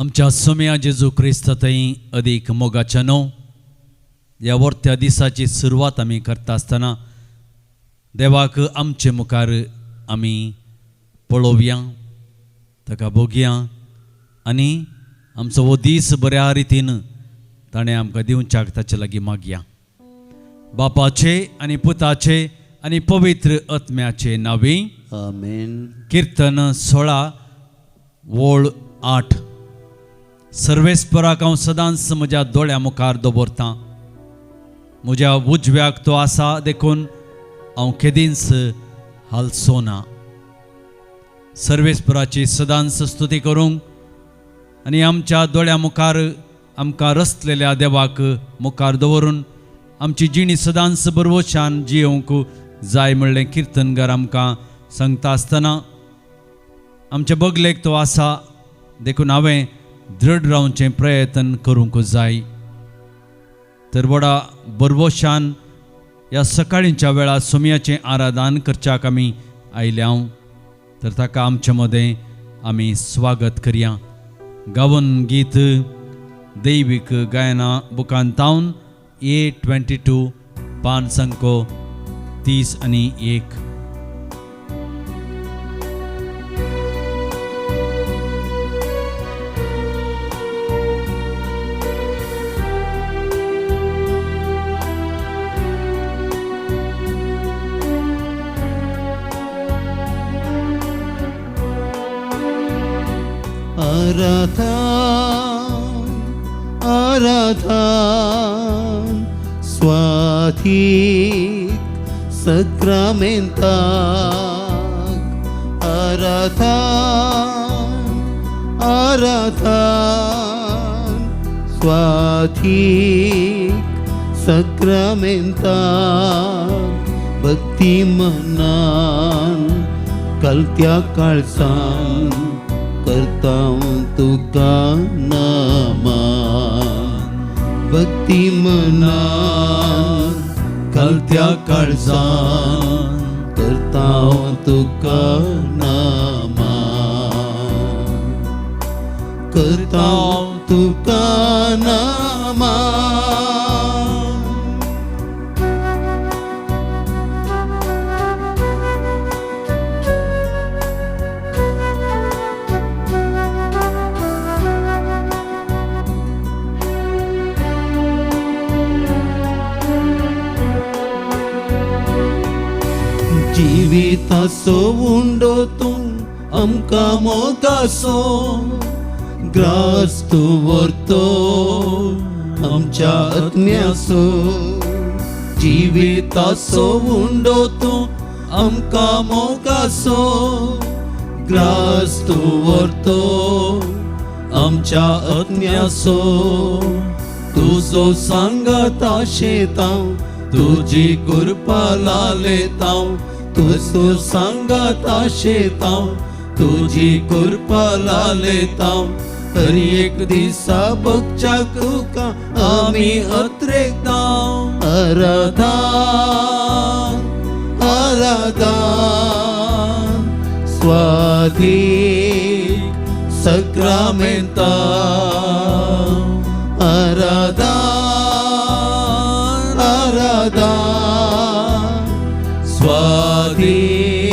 आमच्या सोम्या जेजू क्रिस्त थंय अदीक मोगाच्या न्हू ह्या वर्त्या दिसाची सुरवात आमी करता आसतना देवाक आमचे मुखार आमी पळोवया, ताका भोगया आनी आमचो हो दीस बऱ्या रितीन ताणें आमकां दिवच्याक ताचे लागीं मागया. बापाचे आनी पुताचे आनी पवित्र आत्म्याचे नांवी आमेन. कीर्तन 16 वोळ 8. सर्वेस्पराक हांव सदांच म्हज्या दोळ्या मुखार दवरतां, म्हज्या उजव्याक तो आसा देखून हांव केदींच हालचो ना. सर्वेस्पराची सदांच स्तुती करूंक आनी आमच्या दोळ्या मुखार आमकां रचलेल्या देवाक मुखार दवरून आमची जिणी सदांच बरवशान जियोवंक जाय म्हणलें किर्तनगर आमकां सांगता आसतना आमचे बगलेक तो आसा देखून हांवें दृढ रावचें प्रयत्न करूंक जाय. तर व्हडा बरवशान ह्या सकाळींच्या वेळार सोम्याचें आराधन करच्याक आमी आयल्या, तर ताका आमचे मदें आमी स्वागत करया. गावन गीत दैवीक गायना बुकान तावन A22 पान संको 30 आनी 1. आराधन आराधन स्वाधीक सक्रामेंताक आराधन आराधन स्वाधीक सक्रामेंताक भक्ती मनान कलत्या काळसान करता तुका नामान भक्ती मनान कलत्या काळजान करता तुका नामान करता तुका नामान. जिविताचो उंडो तूं आमकां मोगासो ग्रास तूं व्हरतो आमच्या आत्म्याचो. जिविताचो उंडो तूं आमकां मोगासो ग्रास तूं व्हरतो आमच्या आत्म्याचो. तुजो सांगात आशेतां तुजी कृपा लालेतां तुजो सांगात आशेतां तुजी कृपा लालेतां. हर एक दिसा बगच्या तुका आमी अत्रेकतां. आराधन आराधन स्वाधीक सक्रामेंता आराधन आराधन स्वाधीक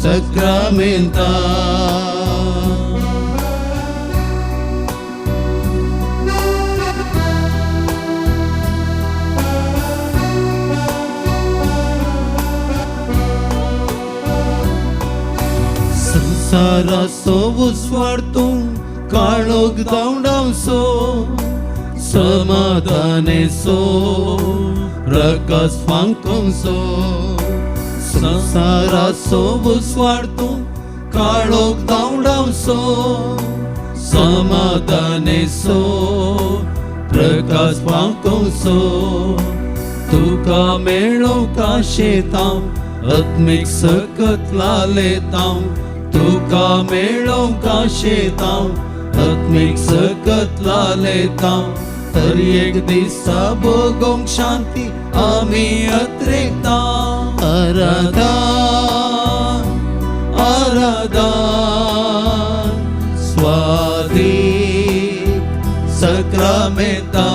सक्रामेंता. संसाराचो उजवाड तूं काळोख धांवडावचो समाधानेचो प्रकाश फांकोवचो. संसाराचो उजवाड तूं काळोख धांवडावचो समाधानेचो प्रकाश फांकोवचो. तुका मेळोवंक आशेतां आत्मीक सकत लालेतां तुका मेळोवंक आशेतां आत्मीक सकत लालेतां. हर एक दिसा भोगोवंक शांती आमी अत्रेकतां. आराधन आराधन स्वाधीक सक्रामेंता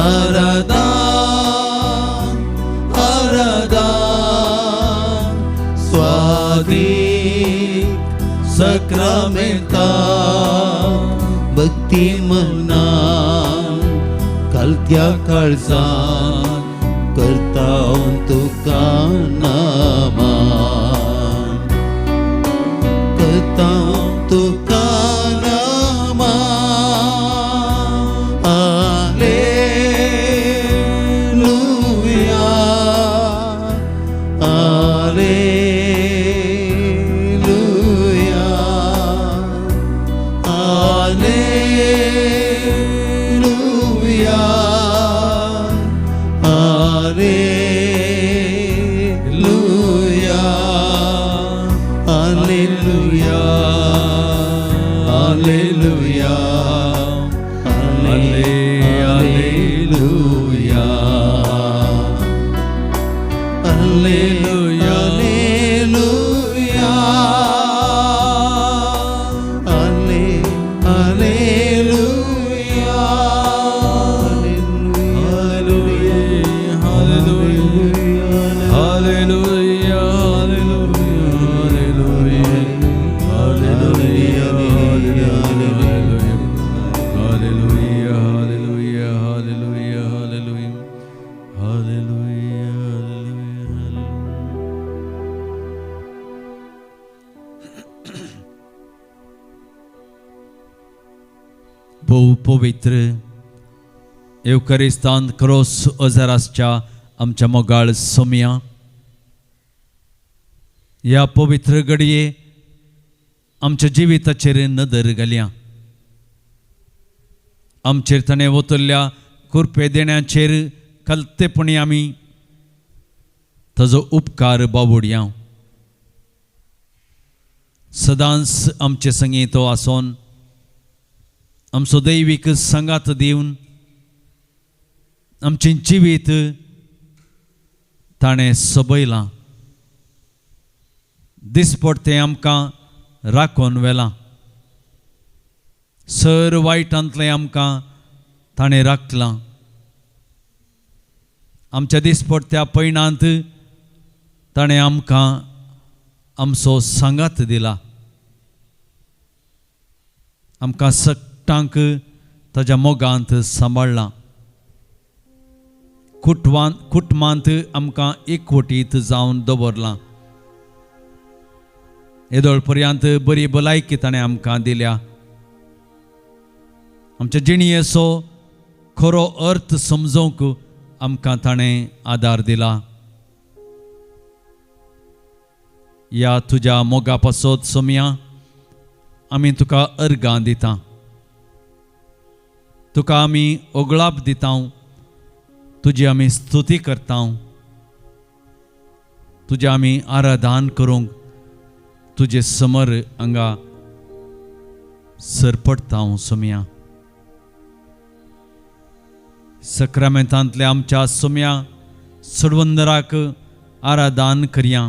आराधन आराधन स्वादीक सक्रामेंता भक्ती मना कालत्या काळजान करता तुका नामान करता तुका नामान आलेलुया आलेलुया आलेलुया आलेलुया आलेलुया आलेलुया आलेलुया आलेलुया आलेलुया आले आलेलुया Hallelujah, hallelujah, hallelujah, hallelujah, hallelujah, hallelujah, hallelujah, hallelujah, hallelujah. भोव पवित्र येवकरिस्तान क्रोस अजारासच्या आमच्या मोगाळ सोमया ह्या पवित्र घडये आमच्या जिविताचेर नदर घालया. आमचेर ताणें वतल्या कुरपे देण्याचेर कलतेपणी आमी ताजो उपकार बाबुडया. सदांच आमचे संगी तो आसोन आमचो दैवीक सांगात दिवन आमचें जिवीत ताणें सबयलां. दिसपडतें आमकां राखून व्हेलां. सर वायटांतलें आमकां ताणें राखलां. आमच्या दिसपडत्या पयणांत ताणें आमकां आमचो सांगात दिला. आमकां सगटांक ताज्या मोगांत सांबाळ्ळां. कुटुंबांत आमकां एकवटीत जावन दवरलां. येदोळ पर्यंत बरी भलायकी ताणें आमकां दिल्या. आमच्या जिणयेचो खरो अर्थ समजूंक आमकां ताणें आदार दिला. ह्या तुज्या मोगा पासत सोमया आमी तुका अर्गां दिता. तुका आमी ओगळाप दिता. तुजी आमी स्तुती करता. तुजें आमी आराधन करूंक तुजे समर हांगा सरपडटा सोमया. सक्रामेंतांतल्या आमच्या सोमया सडवंदराक आराधन करया.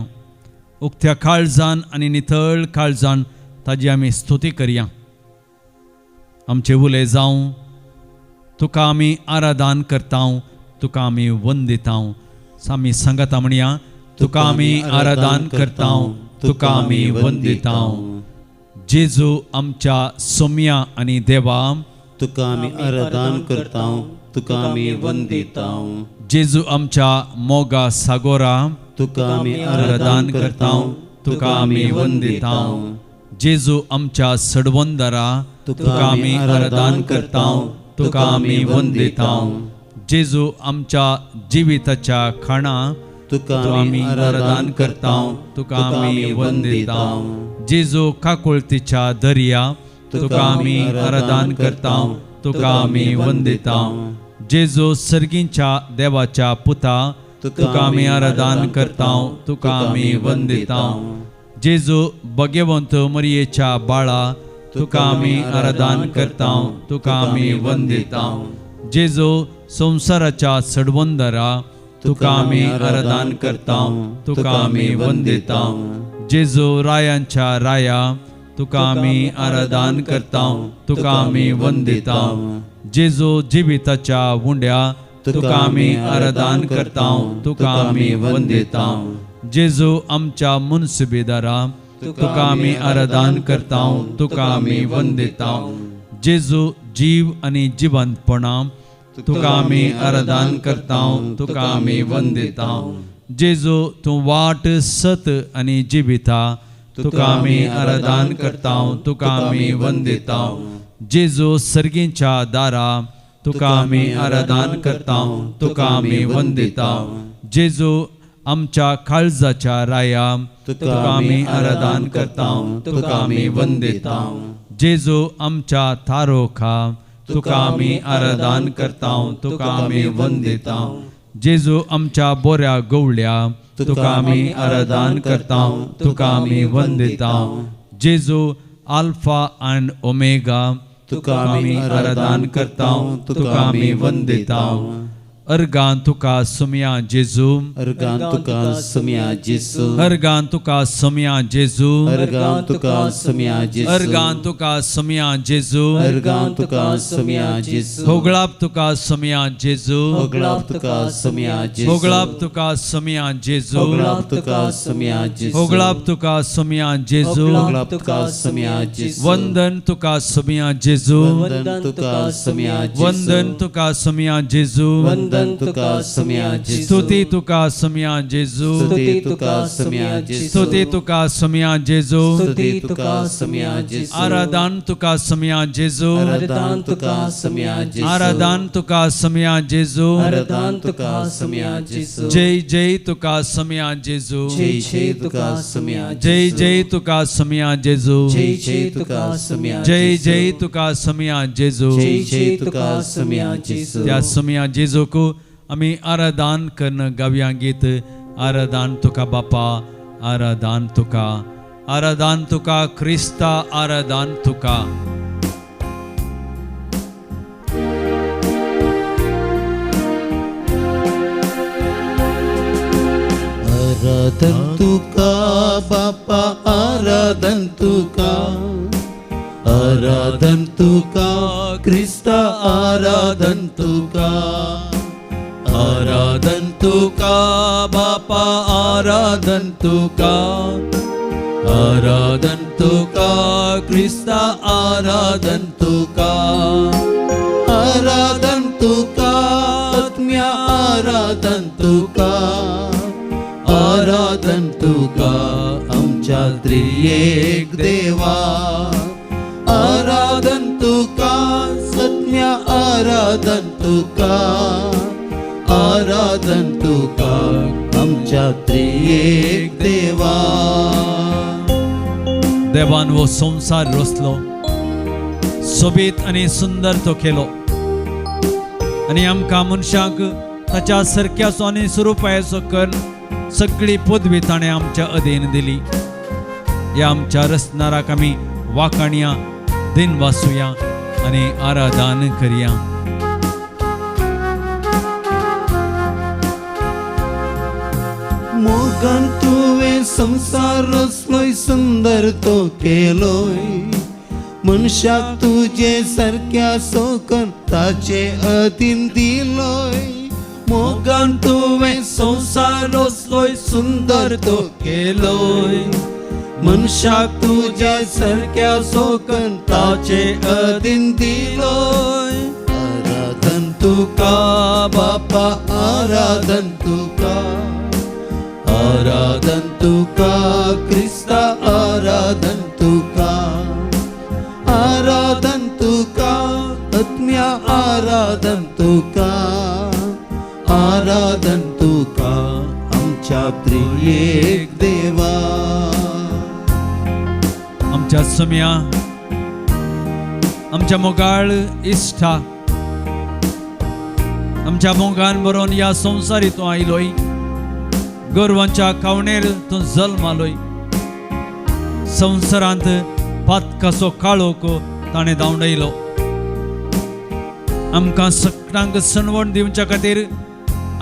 उक्त्या काळजान आनी नितळ काळजान ताजी आमी स्तुती करया. आमचे उले जावं तुका आमी आराधन करता. तुका आमी वंदिता. आमी सांगता म्हणया तुका आमी आराधन करता. तुका आमी वंदिता. जेजू आमच्या सोमया आनी देवा तुका आमी आराधन करता. तुका आमी वंदिता. जेजू आमच्या मोगा सागोरा तुका आमी आराधन करता. तुका आमी वंदिता. जेजू आमच्या सडवंदरा तुका आमी आराधन करता. तुका आमी वंदिता. जेजू आमच्या जिविताच्या खाणा तुका आमी आराधन करता. तुका आमी वंदिता. जेजू काकुळतीच्या दर्या तुका आमी आराधन करता. तुका आमी वंदिता. जेजू सर्गींच्या देवाच्या पुता तुका आमी आराधन करता. तुका आमी वंदिता. जेजू भगवंत मरियेच्या बाळा तुका आमी आराधन करता. तुका आमी वंदिता. जेजू संवसाराच्या सडवंदरा तुका आमी आराधन करता. तुका आमी वंदिता. जेजू रायांच्या राया तुका आमी आराधन करता, तुका आमी वंदिता. जेजू जिविताच्या उंड्या, तुका आमी आराधन करता, तुका आमी वंदिता. जेजू आमच्या मुन्सिबेदारा, तुका आमी आराधन करता, तुका आमी वंदिता. जेजू जीव आनी जिवंतपणा, तुका आमी आराधन करता, तुका आमी वंदिता. जेजू तूं वाट, सत आनी जिविता, तुका आमी आराधन करता, तुका आमी वंदिता. जेजू सर्गींच्या दारा, तुका आमी आराधन करता, तुका आमी वंदिता. जेजू आमच्या काळजाच्या राया, तुका आमी आराधन करता, तुका आमी वंदिता. जेजू आमच्या तारोखा, तुका आमी आराधन करता, तुका आमी वंदिता. जेजू आमच्या बोऱ्या गवळ्या, तुका आमी आराधन करता, तुका आमी वंदिता. जेजू आल्फा अँड ओमेगा, तुका आमी आराधन करता, तुका आमी वंदिता. अर्गान तुका सुमया जेजू, अर्गान तुका सुमया जेजू, अर्गान तुका सुमया जेजू, अर्गान तुका सुमया जेजू, अर्गान तुका सुमया जेजू, अर्गान तुका सुमया जेजू, होगळाप तुका सुमया जेजू, होगळाप तुका सुमया जेजू, होगळाप तुका सुमया जेजू, होगळाप तुका सुमया जेजू, होगळाप तुका सुमया जेजू, होगळाप तुका सुमया जेजू, वंदन तुका सुमया जेजू, वंदन तुका सुमया जेजू, वंदन तुका सुमया जेजू, वंदन तुका सुमया जेजू, स्तुती तुका सुमया जेजू, स्तुती तुका सुमया जेजू, स्तुती तुका सुमया जेजू, स्तुती तुका सुमया जेजू, आराधन तुका सुमया जेजू, आराधन तुका सुमया जेजू, आराधन तुका सुमया जेजू, आराधन तुका सुमया जेजू, जय जय तुका सुमया जेजू, जय जय तुका सुमया जय जय तुका सुमया जेजू, जय जय तुका सुमया, जय जय तुका सुमया जेजू, जय जय तुका सुमया जेजू. त्या सुमया जेजूक आमी आराधन कन्न गावया गीत. आराधन तुका बापा, आराधन तुका, आराधन तुका क्रिस्ता, आराधन तुका. आराधन तुका बापा, आराधन तुका, आराधन तुका क्रिस्ता, आराधन तुका, आराधन तुका बापा, आराधन तुका, आराधन तुका क्रिस्ता, आराधन तुका, आराधन तुका आत्म्या, आराधन तुका, आराधन तुका आमच्या त्रियेक देवा, आराधन तुका सत्म्या, आराधन तुका, आराधन तुका आमच्या त्रियेक देवा. देवान हो संवसार रचलो, सोबीत आनी सुंदर तो केलो आनी आमकां मनशांक ताच्या सारक्याचो आनी स्वरुपायाचो करून सगळी पदवी ताणें आमच्या अधीन दिली. ह्या आमच्या रचणाराक आमी वाखाणया, दिन वाचुया आनी आराधन करया. मोगान तुवें संवसार रचलोय, सुंदर तो केलोय, मनशाक तुजे सारक्या सोकन ताचे अधीन दिलोय. मोगान तुवें संवसार रचलोय, सुंदर तो केलोय, मनशाक तुज्या सारक्या सोकन ताचे अधीन दिलोय. आराधन तुका बापा, आराधन तुका, आराधन तुका क्रिस्ता, आराधन तुका, आराधन तुका आत्म्या, आराधन तुका, आराधन तुका आमच्या त्रियेक देवा. आमच्या सम्या, आमच्या मोगाळ इश्टा, आमच्या मोगान बरोवन ह्या संवसारी तूं आयलोय, गोरवांच्या खावणेर तूं जल्मालोय, संवसारांत पातकाचो काळोख ताणें धांवडयलो. आमकां सगळ्यांक सणवण दिवच्या खातीर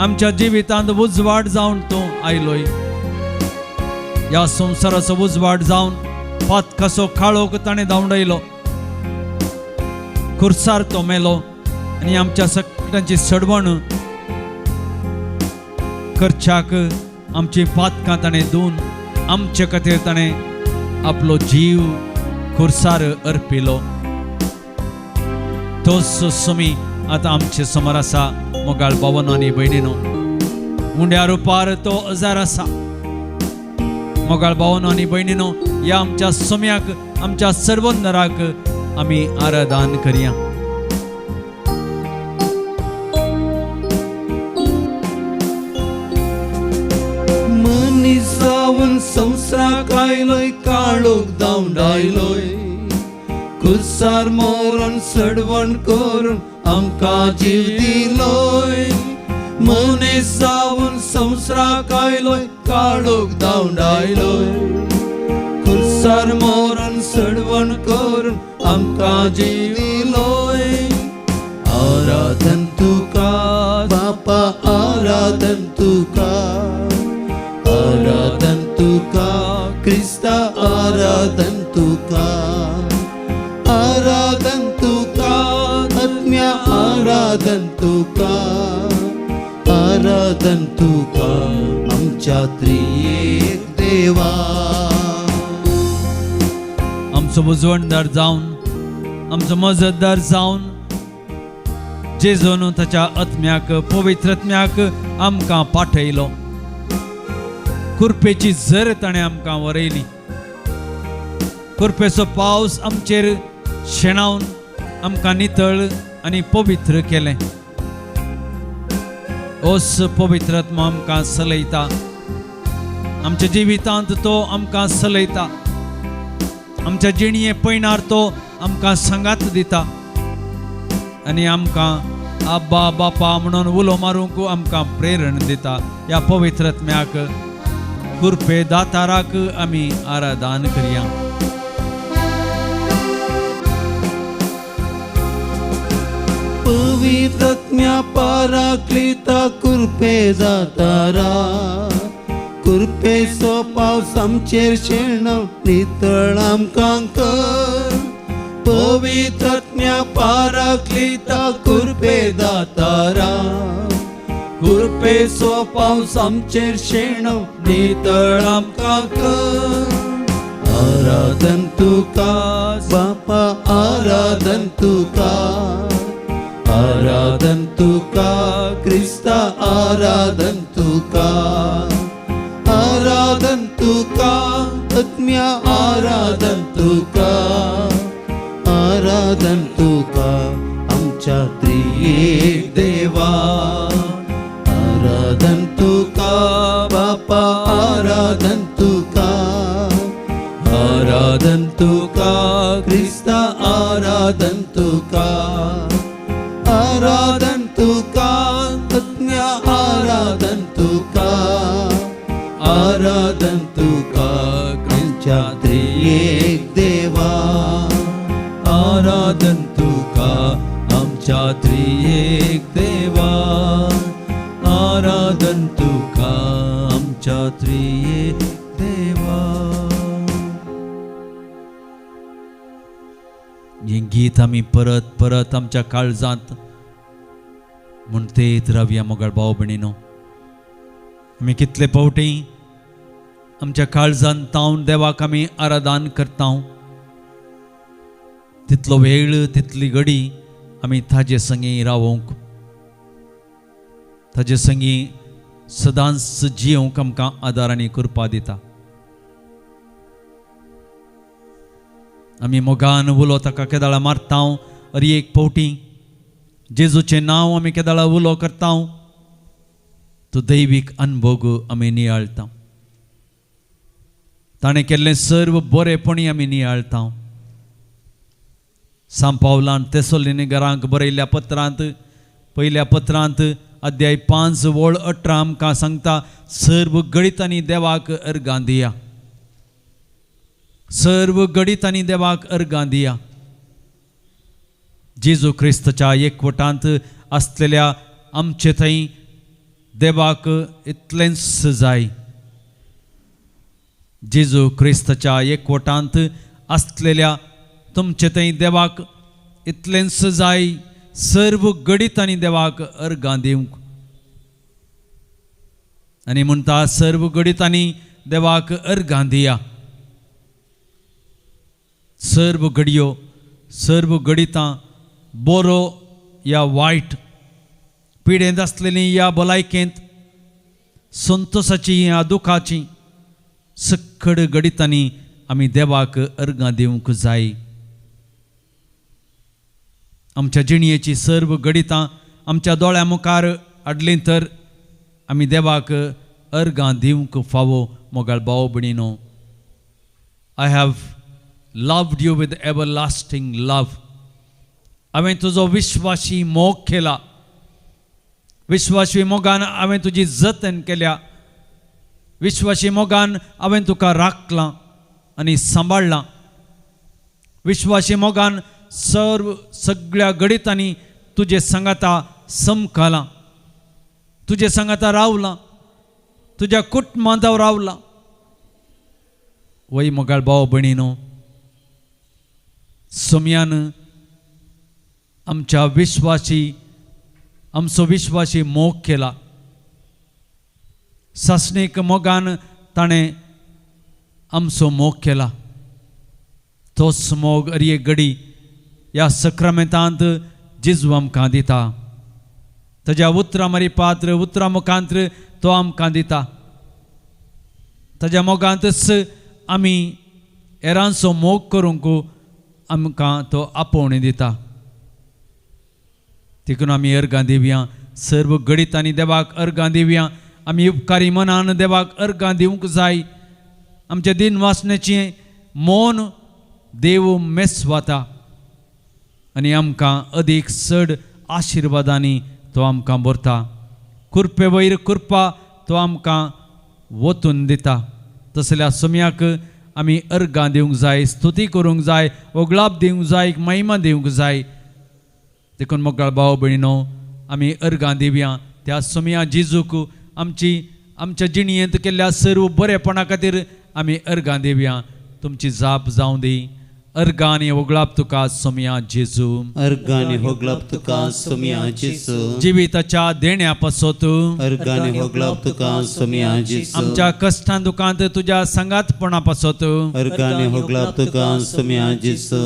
आमच्या जिवितांत उजवाड जावन तूं आयलोय. ह्या संवसाराचो उजवाड जावन पातकाचो काळोख ताणें धांवडायलो, खुर्सार तो मेलो आनी आमच्या सगळ्यांची सडवण करच्याक आमची पातकां ताणें धुवन आमचे खातीर ताणें आपलो जीव खुर्सार अर्पिलो. तोच सुमी आतां आमचे समोर आसा. मोगाळ भावानो आनी भयणीनो, उंड्या रुपार तो अजार आसा. मोगाळ भावानो आनी भयणीनो, ह्या आमच्या सुम्याक, आमच्या सर्वंदराक आमी आराधन करया. मनीस जावन संवसाराक आयलोय, काळोख धांवडायलोय, कुसार मरण सडवण करून आमकां जीव दिलोय. मनीस जावन संवसाराक आयलोय, काळोख धांवडायलोय, कुसार मरण सडवण करून आमकां जीव दिलोय. आराधन तुका बापा, आराधन तुका, आराधन तुका क्रिस्ता, आराधन तुका, आराधन तुका आत्म्या, आराधन तुका, आराधन तुका आमच्या त्रियेक देवा. आमचो बुजवणदार जावन, आमचो मजतदार जावन जेजून ताच्या आत्म्याक, पवित्र आत्म्याक आमकां पाठयलो. कुरपेची झर ताणें आमकां वरयली. कुरपेचो पावस आमचेर शेणावन आमकां नितळ आनी पवित्र केलें. ओस पवित्र आत्मा आमकां सलयता, आमच्या जिवितांत तो आमकां सलयता, आमच्या जिणये पयणार तो आमकां सांगात दिता आनी आमकां आब्बा बापा म्हणून उलो मारूंक आमकां प्रेरण दिता. ह्या पवित्र आत्म्याक, कुरपे दाताराक आमी आराधन करया. पवित्रत्म्या पाराक्लिता कुरपे जातारा, कुरपेचो पावस आमचेर शेणव नितळ आमकां कर. पवित्रत्म्या पाराक्लिता कुरपे दातारा, कुरपेचो पावस आमचेर शेणव नितळ आमकां कर. आराधन तुका बापा, आराधन तुका, आराधन तुका क्रिस्ता, आराधन तुका, आराधन तुका आत्म्या, आराधन तुका, आराधन तुका आमच्या त्रियेक देवा. आराधन तुका बापा, आराधन तुका, आराधन तुका क्रिस्ता, आराधन तुका, आराधन तुका आत्म्या, आराधन तुका, आराधन तुका आमच्या त्रियेक देवा. आराधन तुका आमच्या त्रियेक देवा, आराधन तुका आमच्या त्रियेक देवा. हें गीत आमी परत परत आमच्या काळजांत म्हणतेत रावया. मोगाळ भाव भयणीनो, आमी कितले फावटी आमच्या काळजांत तावन देवाक आमी आराधन करता, तितलो वेळ, तितली घडी आमी ताजे संगी रावोंक, ताजे संगी सदांच जियोंक आमकां आदार आनी कृपा दिता. आमी मोगान उलो ताका केदाळा मारता, अरे एक फावटी जेजूचें नांव आमी केदाळा उलो करता, तो दैवीक अनभोग आमी नियाळता, ताणें केल्लें सर्व बरेपणी आमी नियाळता. सांत पावलान तेसोलिनीगरांक बरयल्ल्या पत्रांत, पयल्या पत्रांत अध्याय 5 वळ 18 आमकां सांगता, सर्व गणितांनी देवाक अर्गां दिया, सर्व गणितांनी देवाक अर्गां दिया. जेजू क्रिस्तच्या एकवटांत आसलेल्या आमचे थंय देवाक इतलेंच जाय. जेजू क्रिस्ताच्या एकवटांत आसलेल्या तुमचे थंय देवाक इतलेंच जाय सर्व घडितांनी देवाक अर्गां दिवंक आनी म्हणटा सर्व घडितांनी देवाक अर्गां दिया. सर्व घडयो सर्व घडितां बरो या वायट, पिडेंत आसलेली या भलायकेंत, संतोसाची या दुखाची, सक्कड घडितांनी आमी देवाक अर्गां दिवंक जाय. आमच्या जिणयेची सर्व घडितां आमच्या दोळ्या मुखार हाडलीं तर आमी देवाक अर्गां दिवंक फावो. मोगाळ भाव भयणीनो, I have loved you with everlasting love. हांवें तुजो विश्वासी मोग केला, विश्वासी मोगान हांवें तुजी जतन केल्या, विश्वासी मोगान हांवें तुका राखलां आनी सांबाळ्ळां, विश्वासी मोगान सर्व सगळ्या घडितांनी तुजे सांगाता समकालां, तुजे सांगाता रावलां, तुज्या कुटुंबांत हांव रावलां. वय मोगाळ भाव भयणीनो, सोमयान आमच्या विश्वासी आमचो विश्वासी मोग केला. सासणीक मोगान ताणें आमचो मोग केला. तोच मोग अरये घडी ह्या सक्रामेंतांत जेजू आमकां दिता. ताज्या उतरां मारी पात्र उतरां मुखांत्र तो आमकां दिता. ताज्या मोगांतच आमी हेरांचो मोग करूंक आमकां तो आपोवणी दिता. देखून आमी अर्गां दिवया, सर्व घडितांनी देवाक अर्गां दिवया. आमी उपकारी मनान देवाक अर्गां दिवंक जाय. आमच्या दिन वासनेचें मौन देव मेसवाता आनी आमकां अदीक चड आशिर्वादांनी तो आमकां भरता. कृपे वयर कृपा तो आमकां वतून दिता. तसल्या सम्याक आमी अर्गां दिवंक जाय, स्तुती करूंक जाय, ओगळाप दिवंक जाय, महिमा दिवंक जाय. देखून मोगाळ भाव भयणीनो, आमी अर्गां दिवया त्या सोमया जेजूक. आमची आमच्या जिणयेंत केल्ल्या सर्व बरेपणा खातीर आमी अर्गां दिवया. तुमची जाप जावं दी. अर्गां आनी ओगळाप तुका सोमया जेजू. अर्गां आनी होगळाप तुका सोमया जेजू. जिविताच्या देण्या पासत अर्गां आनी होगळाप तुका सोमया जेजू. आमच्या कश्टां दुखांत तुज्या सांगातपणा पासत अर्गां आनी होगळाप तुका सोमया जेजू.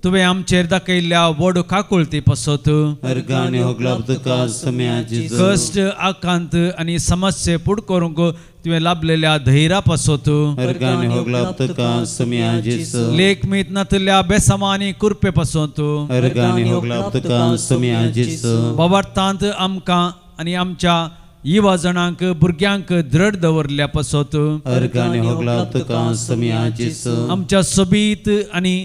तुवें आमचेर दाखयल्ल्या व्हड काकुळती पासत अर्गां आनी होगळाप तुका सोमया जेजू. कश्ट आकांत आनी समस्ये फुड करूंक तुवें लाभलेल्या धैर्या पासत अर्गां आनी होगळाप तुका सोमया जेजू. लेख मीत नातल्या बेसामा आनी कुरपे पासत अर्गां आनी होगळाप तुका सोमया जेजू. बाबार्थांत आमकां आनी आमच्या युवा जणांक भुरग्यांक दृढ दवरल्या पासत अर्गां आनी होगळाप तुका सोमया जेजू. आमच्या सोबीत आनी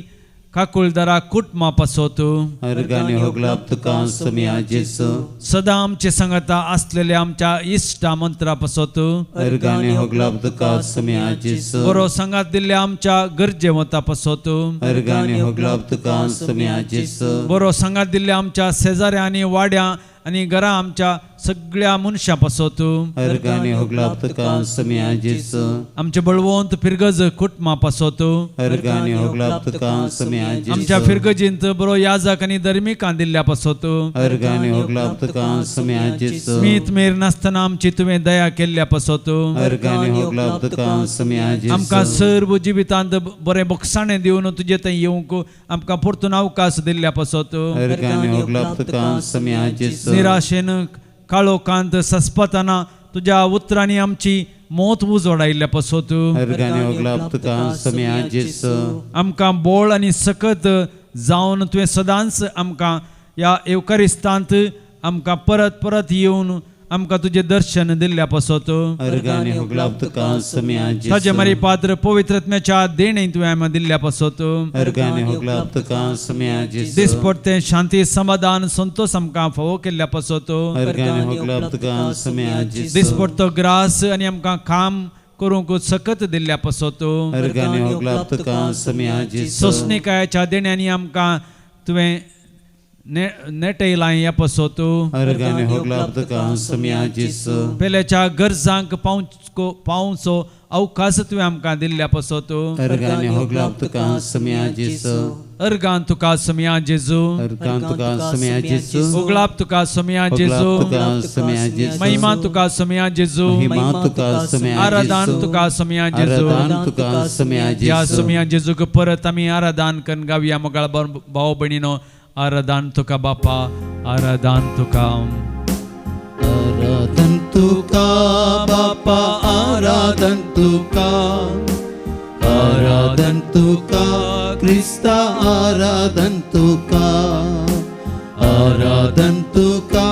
काकुळदारा कुटुंबा पासत अर्गां आनी होगळाप तुका सोमया जेजू. सदां आमचे सांगाता आसलेल्या आमच्या इश्टा मंत्रा पासत अर्गां आनी होगळाप तुका सोमया जेजू. बरो सांगात दिल्ल्या आमच्या गरजेवंता पासत अर्गां आनी होगळाप तुका सोमया जेजू. बरो सांगात दिल्ल्या आमच्या शेजाऱ्या आनी वाड्या आनी घरा आमच्या सगळ्या मनशां पासत अर्गां आनी होगळाप तुका सोमया जेजू. आमचे बळवंत फिरगज कुटुंबा पासत अर्गां आनी होगळाप तुका सोमया जेजू. आमच्या फिरगजींत बरो याजक आनी धर्मिकां दिल्ल्या पासत अर्गां आनी होगळाप तुका सोमया जेजू. मीत मेर नासतना आमची तुवें दया केल्ल्या पासत अर्गां आनी होगळाप तुका सोमया जेजू. आमकां सर्व जिवितांत बरें बक्षाणें दिवन तुजे थंय येवंक आमकां परतून अवकाश दिल्ल्या पासत अर्गां आनी होगळाप तुका सोमया जेजू. निराशेन काळोखांत सस्पतना तुज्या उतरांनी आमची मोत उजवाडायल्ल्या पासत अर्गां आनी होगळाप तुका सोमया जेजू. आमकां बोळ आनी सकत जावन तुवें सदांच आमकां ह्या येवकारिस्तांत आमकां परत परत येवन आमकां तुजें दर्शन दिल्ल्या पासत अर्गां आनी होगळाप तुका सोमया जेजू. ताजे मारी पात्र पवित्रत्म्याच्या देणें तुवें आमकां दिल्ल्या पासत अर्गां आनी होगळाप तुका सोमया जेजू. दिसपडतें शांती समाधान संतोष आमकां फावो केल्ल्या पासत अर्गां आनी होगळाप तुका सोमया जेजू. दिसपडतो ग्रास आनी आमकां काम करूंक सकत दिल्ल्या पासत अर्गां आनी होगळाप तुका सोमया जेजू. सोंसणीकायेच्या देण्यांनी आमकां तुवें नेटयलां ह्या पासत अर्गां आनी होगळाप तुका सोमया जेजू. पेल्याच्या गरजांक पावचो अवकाश तुवें आमकां दिल्ल्या पासत. अर्गां होगलाप तुका सम्या जेसू. अर्गान तुका सोमया जेजू. अर्गां तुका सम्या जेसू. उगळाप तुका सोमया जेजू. तुका सम्या जेसू. महिमा तुका सोमया जेजू. महिमा तुका सम्या. आराधन तुका सोमया जेजू. आराधन तुका सम्या ह्या जेसू. सोमया जेजूक परत आमी आराधन करून गावया. मोगाळ भाव भयणीनो, आराधन तुका बापा, आराधन तुका. आराधन तुका बापा, आराधन तुका, आराधन तुका क्रिस्ता, आराधन तुका, आराधन तुका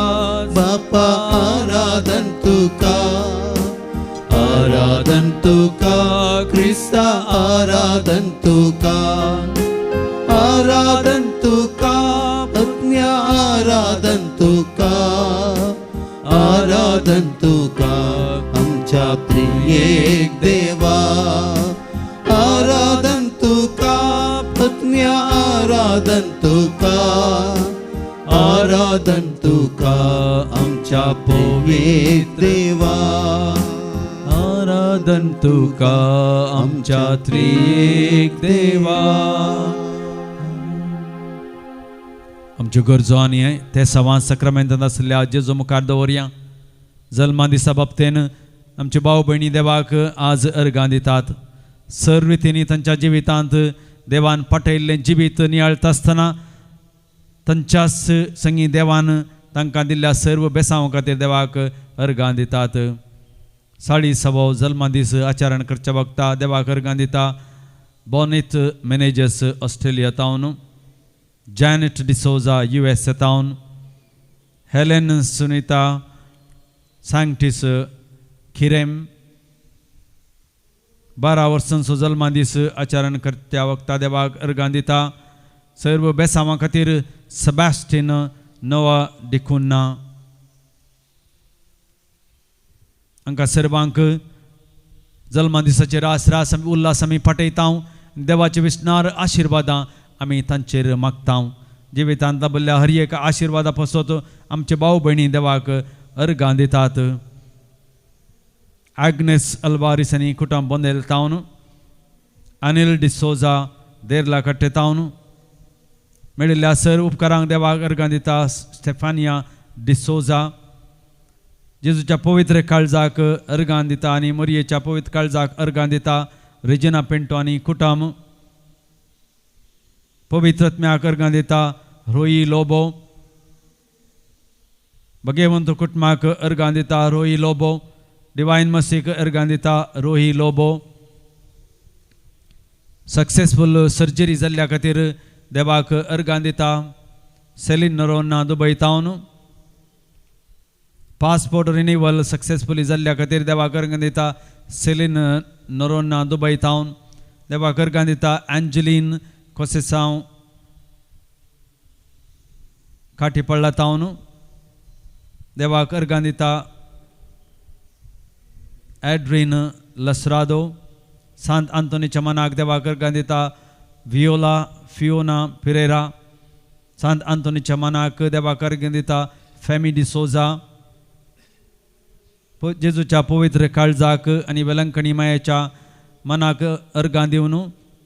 बापा, आराधन तुका, आराधन तुका क्रिस्ता, आराधन तुका, आराधन तुका पत्न्या, आराधन तुका, आराधन तुका आमच्या प्रियेक देवा, आराधन तुका पत्न्या, आराधन तुका, आराधन तुका आमच्या पवित्र देवा. आराधन तुका आमच्या त्रिएक देवा. आमच्यो गरजो आनी ते सवां सक्रामेंतांत आसल्या जेजू मुखार दवरया. जल्मा दिसा बाबतीन आमचे भाव भयणी देवाक आज अर्गां दितात. सर्व रितींनी तांच्या जिवितांत देवान पाठयल्लें जिवीत नियाळटा आसतना तांच्याच संगी देवान तांकां दिल्ल्या सर्व बेसांव खातीर देवाक अर्गां दितात. साडी सवो जल्मा दीस आचरण करच्या वखता देवाक अर्गां दिता बोनीत मॅनेजर्स ऑस्ट्रेलिया तावन, जॅनेट डिसोजा यू एस तावन, हेलेन सुनीता सँक्टीस खिरेम. 12 वर्सांचो जल्मा दीस आचरण करत्या वखता देवाक अर्गां दिता. सर्व बेसांवां खातीर सेबास्टीन नोवा डिकुन्ना. हांकां सर्वांक जल्मा दिसाचेर रास रास आमी उल्हास आमी पाठयता. देवाचे विस्नार आशिर्वादां आमी तांचेर मागता. जिवितांत लाबिल्ल्या हर एक आशिर्वादा पासत आमचे भाव भयणी देवाक अर्गां दितात. आग्नेस अल्वारीस आनी कुटुंब बोंदेल तावन, अनिल डिसोजा देरला कट्टे तावन. मेळिल्ल्या सर उपकारांक देवाक अर्गां दिता स्टेफानिया डिसोजा. जेजूच्या पवित्र काळजाक अर्गां दिता आनी मोरयेच्या पवित्र काळजाक अर्गां दिता रेजिना पेंटो आनी कुटुंब. पवित्रत्म्याक अर्गां दिता रोई लोबो. भगेवंत कुटुंबाक अर्गां दिता रोई लोबो. डिवायन मसीक अर्गां दिता रोही लोबो. सक्सेसफूल सर्जरी जाल्ल्या खातीर देवाक अर्गां दिता सेलीन नरोन्ना दुबय तावन. पासपोर्ट रिन्यूअल सक्सेसफुली जाल्ल्या खातीर देवाक अर्गां दिता सेलीन नरोन्ना दुबय तावन. देवाक अर्गां दिता एंजलीन कोसेसांव काटीपळ्ळा तावन. देवाक अर्गां दिता एड्रीन लसरादो. सांत आंतोनीच्या मनाक देवाक अर्गां दिता वियोला फियोना पिरेरा. सांत आंतोनीच्या मनाक देवाक अर्गां दिता फेमी डिसोजा. जेजूच्या पवित्र काळजाक आनी वेलंकणी मायेच्या मनाक अर्गां दिवन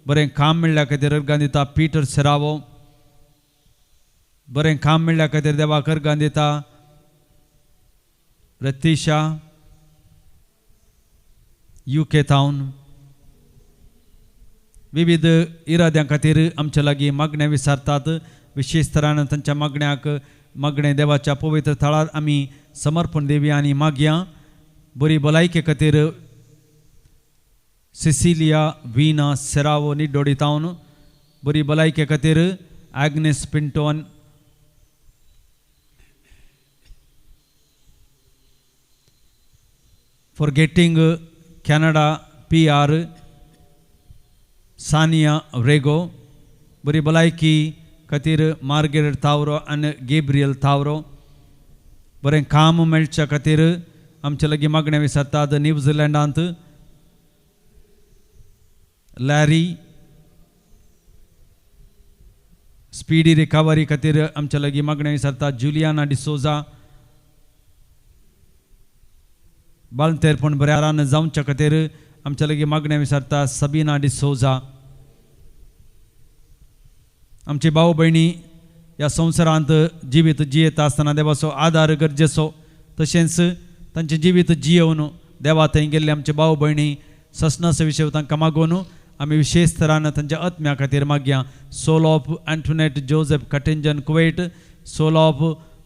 बरें काम मेळ्ळ्या खातीर अर्गां दिता पीटर सेरावो. बरें काम मेळ्ळ्या खातीर देवाक अर्गां दिता रतीशा you के तावन. विविध इराद्यां खातीर आमच्या लागीं मागण्या विचारतात. विशेष तरान तांच्या मागण्याक मागणें देवाच्या पवित्र थळार आमी समर्पण दिवया आनी मागया. बरी भलायके खातीर सिसिलिया वीना सेरावो निडोडी तावन. बरी भलायके खातीर Agnes Pinton. For getting Canada PR Sania Rego. बरी भलायकी खातीर मार्गरेट तावरो आनी गेब्रियल तावरो. बरें काम मेळच्या खातीर आमचे लागीं मागणें विचारतात न्यूझिलंडांत लॅरी. स्पिडी रिकवरी खातीर आमच्या लागीं मागणें विचारतात जुलियाना डिसोजा. बालतेरपण बऱ्यारान जावच्या खातीर आमच्या लागीं मागणें विचारता सबिना डिसोजा. आमचे भाव भयणी ह्या संवसारांत जिवीत जियेता आसतना देवाचो आदार गरजेचो, तशेंच तांचें जिवीत जियोवन देवा थंय गेल्ले आमचे भाव भयणी ससनाचो विशय तांकां मागून आमी विशेश तरान तांच्या आत्म्या खातीर मागया. Soul of Antoinette Joseph Katinjan Kuwait, soul of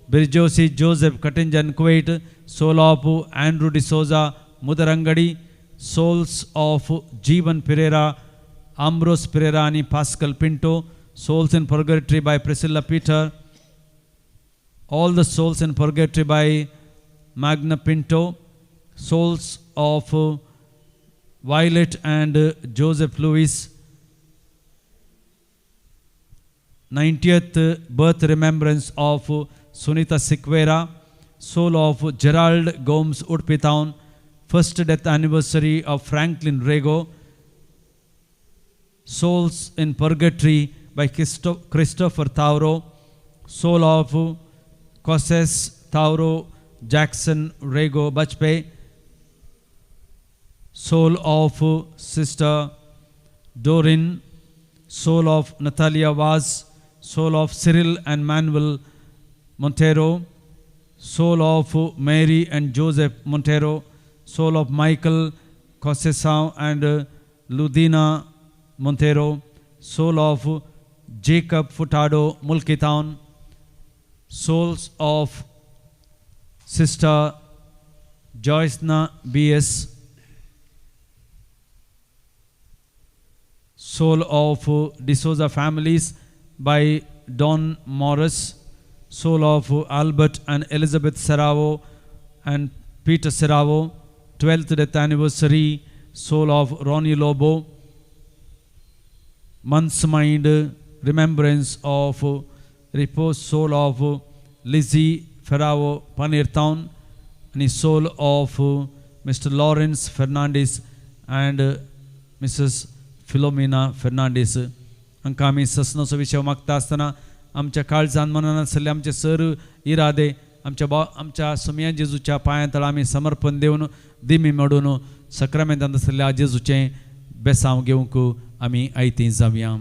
Birjosi Joseph Katinjan Kuwait, soul of Andrew D'Souza Mudarangadi, souls of Jeevan Pereira, Ambrose Pereira आनी Pascal Pinto, souls in purgatory by Priscilla Peter, all the souls in purgatory by Magna Pinto, souls of Violet and Joseph Lewis, 90th birth remembrance of Sunita Sequeira, soul of Gerald Gomes Udpitown, first death anniversary of Franklin Rego, souls in purgatory by Christopher Tauro, soul of Cosses Tauro Jackson Rego Bajpay, soul of Sister Dorin, soul of Natalia Vaz, soul of Cyril and Manuel Montero, soul of Mary and Joseph Montero, soul of Michael Cosesao and Ludina Montero, soul of Jacob Furtado Mulkitown, souls of Sister Joycena B.S., soul of D'Souza families by Don Morris, soul of Albert and Elizabeth Serrao and Peter Serrao, 12th death anniversary, soul of Ronnie Lobo, month's mind, remembrance of repose, soul of Lizzie Ferrao Panirtown, and soul of Mr. Lawrence Fernandez and Mrs. Philomena Fernandes. हांकां आमी ससनाचो विशय मागता आसतना आमच्या काळजान मनान आसले आमचे sir इरादे आमच्या आमच्या सोमया जेजूच्या पांयां तळा आमी समर्पण दिवन दिमी मोडून सक्रामेंतांत आसल्या जेजूचें बेसांव घेवंक आमी आयतीं जावया.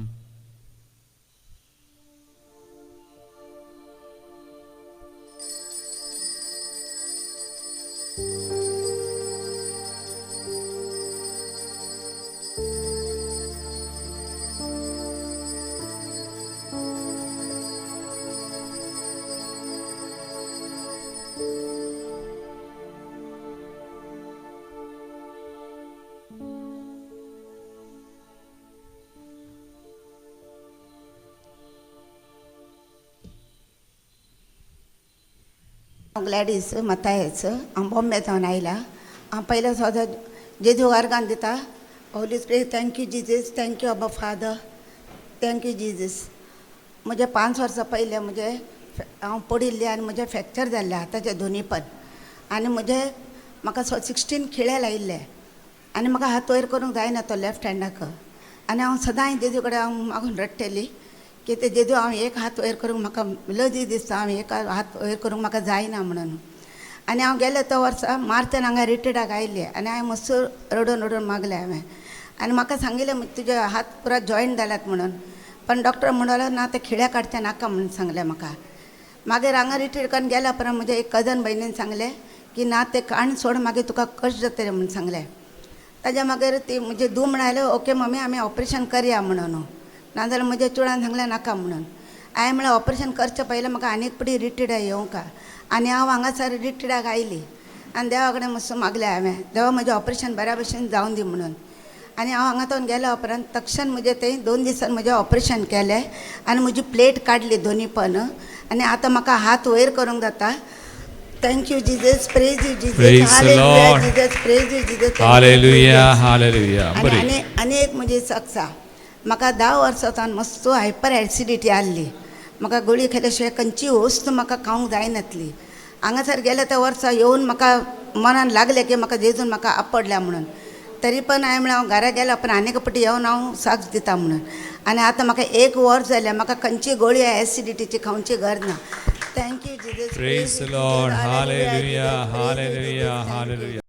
ग्लॅडीस मतायच हांव बॉम्बे सावन आयला. हांव पयले सदां जेजू अर्गान दिता. Holy Spirit, thank you Jesus, thank you Abba Father, thank you Jesus. म्हजे 5 वर्सां पयलें म्हजें हांव पडिल्लें आनी म्हजें फ्रॅक्चर जाल्लें हाताचें दोनी पण, आनी म्हजें म्हाका 16 खिळे लायिल्ले आनी म्हाका हात वयर करूंक जायना तो लेफ्ट हँडाक. आनी हांव सदांय जेजू कडेन हांव मागून रडटली की ते जेजू हांव एक हात वयर करूंक म्हाका लजी दिसता, हांव एक हात वयर करूंक म्हाका जायना म्हणून. आनी हांव गेलें तो वर्सा मार्चान हांगा रिट्रीटाक आयिल्लें आनी हांवें मस्त रडून रडून मागलें हांवें. आनी म्हाका सांगिल्लें तुजे हात पुरा जॉयंट जाल्यात म्हणून, पण डॉक्टर म्हणलो ना ते खिळे काडचे नाका म्हणून सांगलें म्हाका. मागीर हांगा रिट्रीट करून गेल्या उपरांत म्हज्या एक कजन भयणीन सांगलें की ना ते काण सोड, मागीर तुका कश्ट जातलें म्हणून सांगलें. ताज्या मागीर ती म्हजी धूव म्हणाले ओके मम्मी आमी ऑपरेशन करया म्हणून, नाजाल्यार म्हज्या चुडान सांगलें नाका म्हणून. हांवें म्हळें ऑपरेशन करचें पयलें म्हाका आनीक पडी रिट्रीटाक येवंका. आनी हांव हांगासर रिट्रीटाक आयली आनी देवा कडेन मातसो मागलें हांवें, देवा म्हजें ऑपरेशन बऱ्या भशेन जावन दी म्हणून. आनी हांव हांगा थंय गेल्या उपरांत तक्षण म्हजें थंय 2 दिसान म्हजें ऑपरेशन केलें आनी म्हजी प्लेट काडली दोनी पण, आनी आतां म्हाका हात वयर करूंक जाता. Thank you Jesus, praise you Jesus, hallelujah Jesus, praise you Jesus, hallelujah hallelujah. आनी आनी एक म्हजी सक्सा, म्हाका 10 वर्सां सावन मस्तो हायपर एसिडिटी आहली, म्हाका गुळी खाल्या शिवाय खंयची वस्त म्हाका खावंक जायनातली. हांगासर गेले त्या वर्सा येवन म्हाका मनान लागलें की म्हाका जेजून म्हाका आपडल्या म्हणून, तरी पण हांवें म्हणलें हांव घरा गेल्या पण आनीक पटी येवन हांव साक्ष दिता म्हणून. आनी आतां म्हाका 1 वर्स जालें म्हाका खंयची गोळी एसिडिटीची खावची गरज ना. Thank you Jesus, praise the Lord, hallelujah hallelujah hallelujah.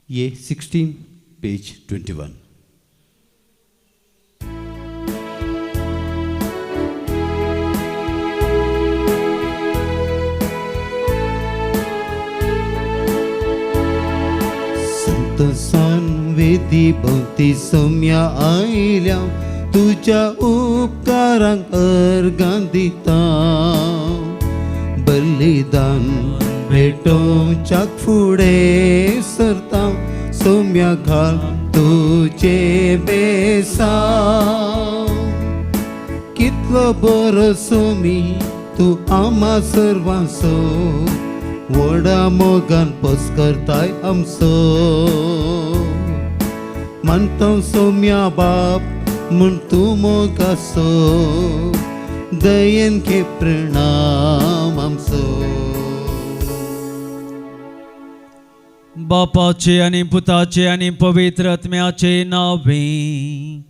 A 16 page 21. संत वेदी भोवती सौम्या आयल्या तुज्या उपकारांक अर्गां दिता. बलिदान भेटोवच्याक फुडें सरता सौम्या घाल तुजे बेसांव. कितलो बरो सोमी तूं आमा सर्वांचो व्हडा मोगान पस्करताय आमचो. मानता सोम्या बाप म्हूण तूं मोगाचो दयेन घे प्रणाम आमचो. बापाचे आनी पुताचे आनी पवित्र आत्म्याचे नावे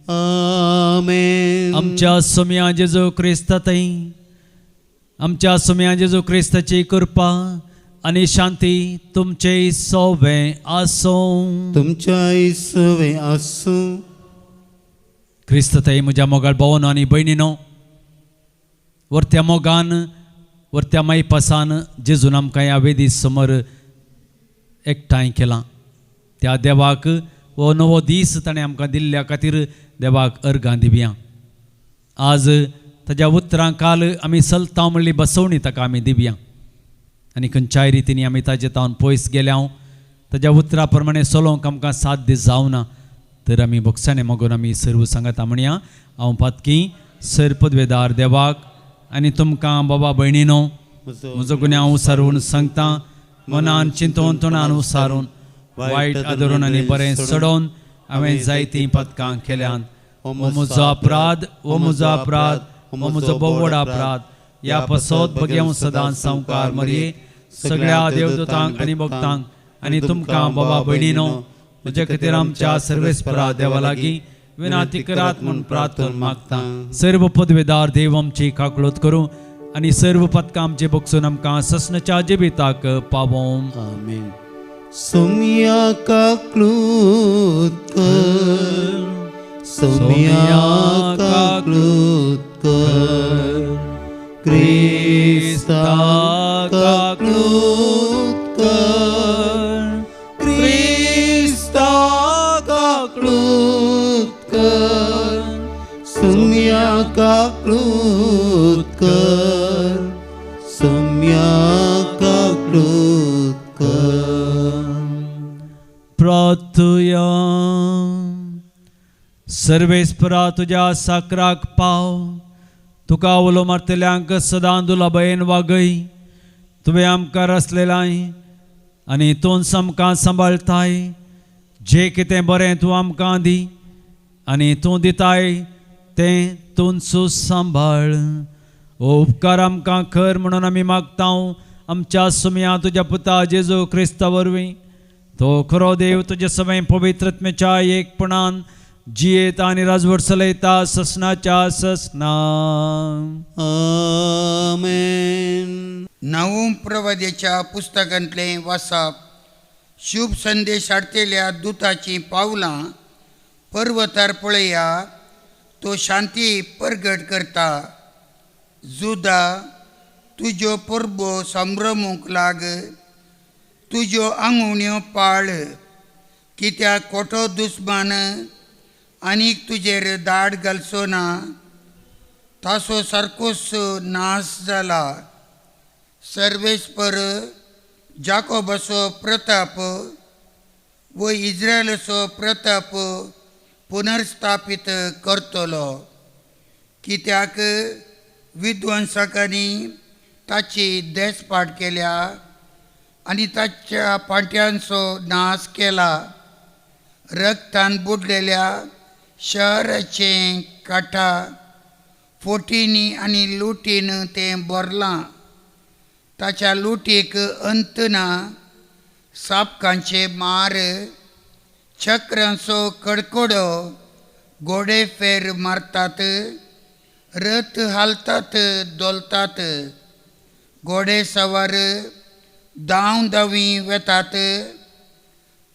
आमेन. आमच्या सोम्या जेजू क्रिस्तातय आमच्या सोम्या जेजू क्रिस्ताची कृपा आनी शांती तुमचे सोवे आसूं. तुमच्या सोवे आसूं. क्रिस्ततय म्हज्या मोगाळ भावनो आनी भयणीनो, वरत्या मोगान वरत्या मायपासान जेजून आमकां ह्या वेदी समोर एकठांय केलां. त्या देवाक हो नवो दीस ताणें आमकां दिल्ल्या खातीर देवाक अर्गां दिवया. आज ताज्या उतरां काल आमी चलता म्हणली बसवणी ताका आमी दिवया आनी खंयच्याय रितीनी आमी ताजे तावन पयस गेल्या ताज्या उतरा प्रमाणे चलोवंक आमकां साध्य जावना तर आमी भोगसाणे मागून आमी सर्व सांगता म्हणया. हांव पातकी सर पदवेदार देवाक आनी तुमकां बाबा भयणीनो म्हजो गुन्यांव उसारून सांगता. मनान चिंतून तोंडान उसारून वायट आदरून आनी बरें सोडोवन हांवें जायतीं पदकां केल्यान. हो म्हजो अपराध, हो म्हजो अपराध, हो म्हजो भोव अपराध. ह्या पसत बगेव सदां सावकार मरये सगळ्या देवदूतांक आनी भक्तांक आनी तुमकां बाबा भयणीनो म्हजे खातीर आमच्या सर्वेस्परा देवा लागीं विनाती करात म्हूण प्रार्थना मागता. सर्व पदवेदार देव आमची काकळूत करूं आनी सर्व पदकां आमचे बगसून आमकां ससनाच्या जिविताक पावोवं. आमेन. सोम्या काकळूत कर, सोम्या काकळूत कर, क्रिस्ता काकळूत कर, क्रिस्ता काकळूत कर, सोम्या काकळूत कर, सोम्या काकळूत कर. प्रार्थुया. सर्वेस्परा तुज्या साकराक पाव, तुका उलो मारतल्यांक सदां दुलाबयेन वागय. तुवें आमकां रचलेलाय आनी तूंच आमकां सांबाळटाय. जें कितें बरें तूं आमकां दी आनी तूं दिताय तें तूंच सांबाळ. हो उपकार आमकां कर म्हणून आमी मागता आमच्या सुमया तुज्या पुता जेजू क्रिस्ता वरवीं. तो खरो देव तुजे सवय पवित्रत्मेच्या एकपणान जियेता आनी राजवट चलयता ससनाच्या ससना. आमेन. नवम प्रवादेच्या पुस्तकांतलें वाचप. शुभ संदेश हाडटेल्या दुताचीं पावलां पर्वतार पळया, तो शांती परगट करता. जुदा तुज्यो परबो संभ्रमूंक लाग, तुज्यो आंगवण्यो पाळ, कित्याक कोठो दुस्मान आनीक तुजेर दाड घालचो ना, तासो सारकोच नाश जाला. सर्वेस्पर जाकोबाचो प्रताप व इज्रायलाचो प्रताप पुनर्स्थापीत करतलो, कित्याक विध्वंसकांनी ताची देसपाट केल्या आनी ताच्या पांट्यांचो नाश केला. रक्तान बुडलेल्या शहराचें काठा फोटींनी आनी लुटीन तें भरलां. ताच्या लुटीक अंत ना, सापकांचे मार, चक्रांचो कडकडो, घोडे फेर मारतात, रथ हालतात धोलतात, घोडे सवार धांव धांवी वेतात.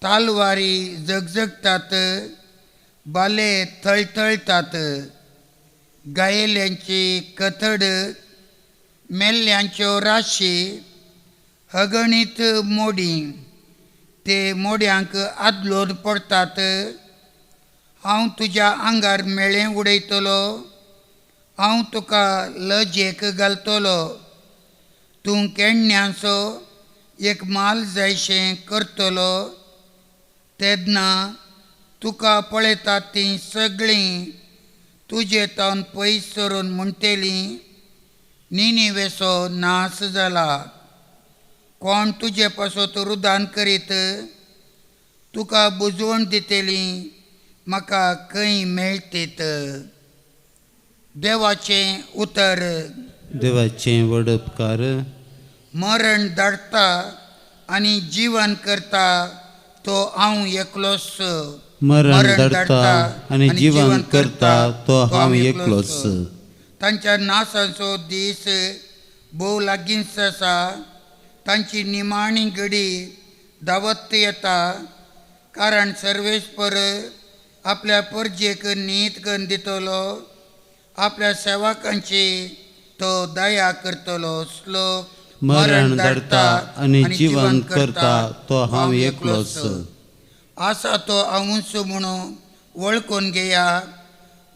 तालवारी जगजगतात, बाले थळथळतात, गायेल्यांची कथड, मेल्ल्यांच्यो राशी, अगणीत मोडी, ते मोड्यांक आदलोर पडटात. हांव तुज्या आंगार मेळें उडयतलो, हांव तुका लजेक घालतलो, तूं केण्यांचो एक माल जायशें करतलो. तेन्ना तुका पळयतात तीं सगळीं तुजे तावन पयस सरून म्हणटलीं, निनिवेचो नाश जाला. कोण तुजे पासत रुदान करीत तुका बुजवण दितली, म्हाका खंय मेळटीत. देवाचें उतर. देवाचें व्हड उपकार. मरण धाडटा आनी जीवन करता तो हांव एकलोच. मरण धाडटा आनी जीवन करता तो हांव एकलोच. तांच्या नासाचो दीस भोव लागींच आसा, तांची निमाणी घडी धांवत येता. कारण सर्वेस्पर आपल्या परजेक नीत करून दितलो, आपल्या सेवकांची तो दया करतलो. श्लोक. मरण धाडटा आनी जीवन करता तो हांव एकलोच. आसा तो हांवूच म्हणून वळखून घेया,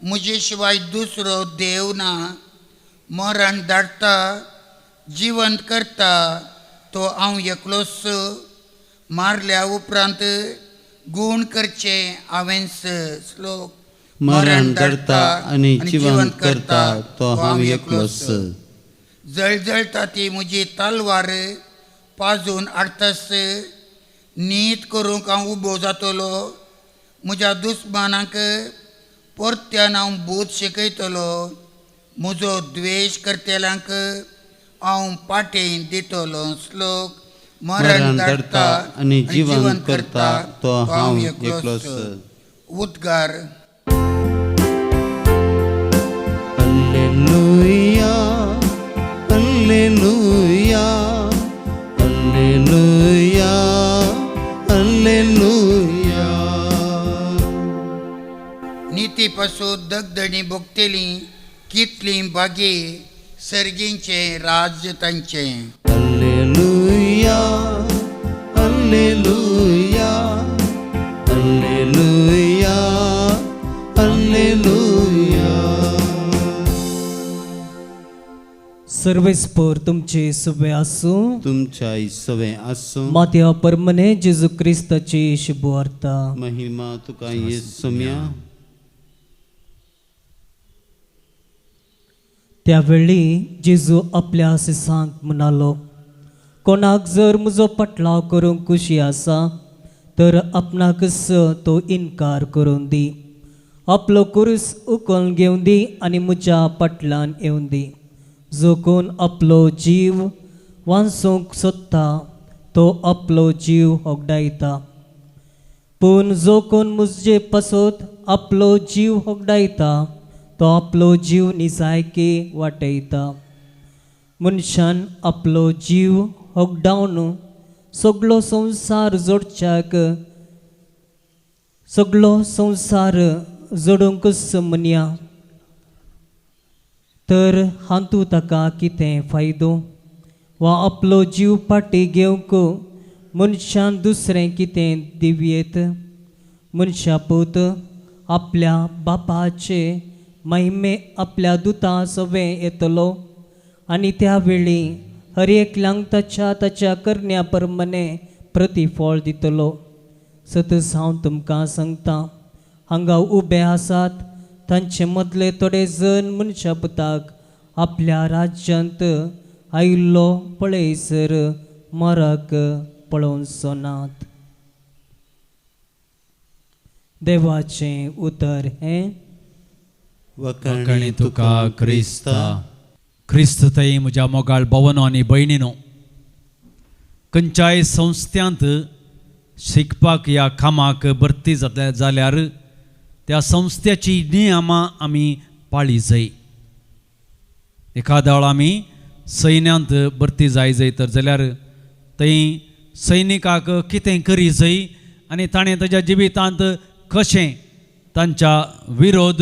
म्हजे शिवाय दुसरो देव ना. मरण धाडटा जिवंत करता तो हांव एकलोच. मारल्या उपरांत गूण करचें हांवेंच. श्लोक. मरण धाडटा आनी जिवंत करता तो हांव एकलोच. जळजळटा ती म्हजी तलवार पाजून हाडटास, नीत करूंक हांव उबो जातलो, म्हज्या दुस्मानाक परत्यान हांव बूद शिकयतलो, म्हजो द्वेश करतल्यांक हांव पाटें दितलो. श्लोक. मरण धाडटा आनी जिवंत करता तो हांव एकलोच. उद्गार. Hallelujah, hallelujah, hallelujah, hallelujah. निती पासून दगदणी भोगतली कितली भागी, सर्गींचें राज्य तांचें. हल्लेलुया, हल्लेलुया, हल्लेलुया, हल्लेलुया. सर्वेस्पर तुमचे सुबे आसूं, तुमच्या सवे आसूं. मात्या परमने जेजू क्रिस्ताची शुभवार्ता. महिमा तुका येसुम्या. त्यावेळी जेजू आपल्या शिसांक म्हणालो, कोणाक जर म्हजो पटलाव करूंक खुशी आसा तर आपणाकच तो इनकार करून दी, आपलो कुरूस उखलून घेवन दी आनी म्हज्या पटलान येवन दी. जो कोण आपलो जीव वांचूंक सोदता तो आपलो जीव होगडायता, पूण जो कोण म्हजे पासत आपलो जीव होगडायता तो आपलो जीव निजायकी वाटयता. मनशान आपलो जीव होगडावन सगलो संवसार जोडच्याक सगलो संवसार जोडूंकच म्हणया, तर हातूंत ताका कितें फायदो? वा आपलो जीव फाटीं घेवंक मनशान दुसरें कितें दिवयेत? मनशा पूत आपल्या बापाचे महिमे आपल्या दुतां सवें येतलो आनी त्या वेळी हर एकल्यांक ताच्या ताच्या करण्या प्रमाणे प्रतिफळ दितलो. सतच हांव तुमकां सांगता, हांगा उबे आसात तांचे मदले थोडे जण मनशा पुताक आपल्या राज्यांत आयिल्लो पळयसर मरक पळोवचो नात. देवाचें उतर हें. वखाणी तुका क्रिस्ता. क्रिस्त थंय म्हज्या मोगाळ भवनो आनी भयणीनो, खंयच्याय संस्थ्यांत शिकपाक ह्या कामाक भरती जातले जाल्यार त्या संस्थ्याची नियमां आमी पाळी जाय. एखाद्या वेळार आमी सैन्यांत भरती जाय जाय तर जाल्यार थंय सैनिकाक कितें करी जाय आनी ताणें ताज्या जिवितांत कशें तांच्या विरोध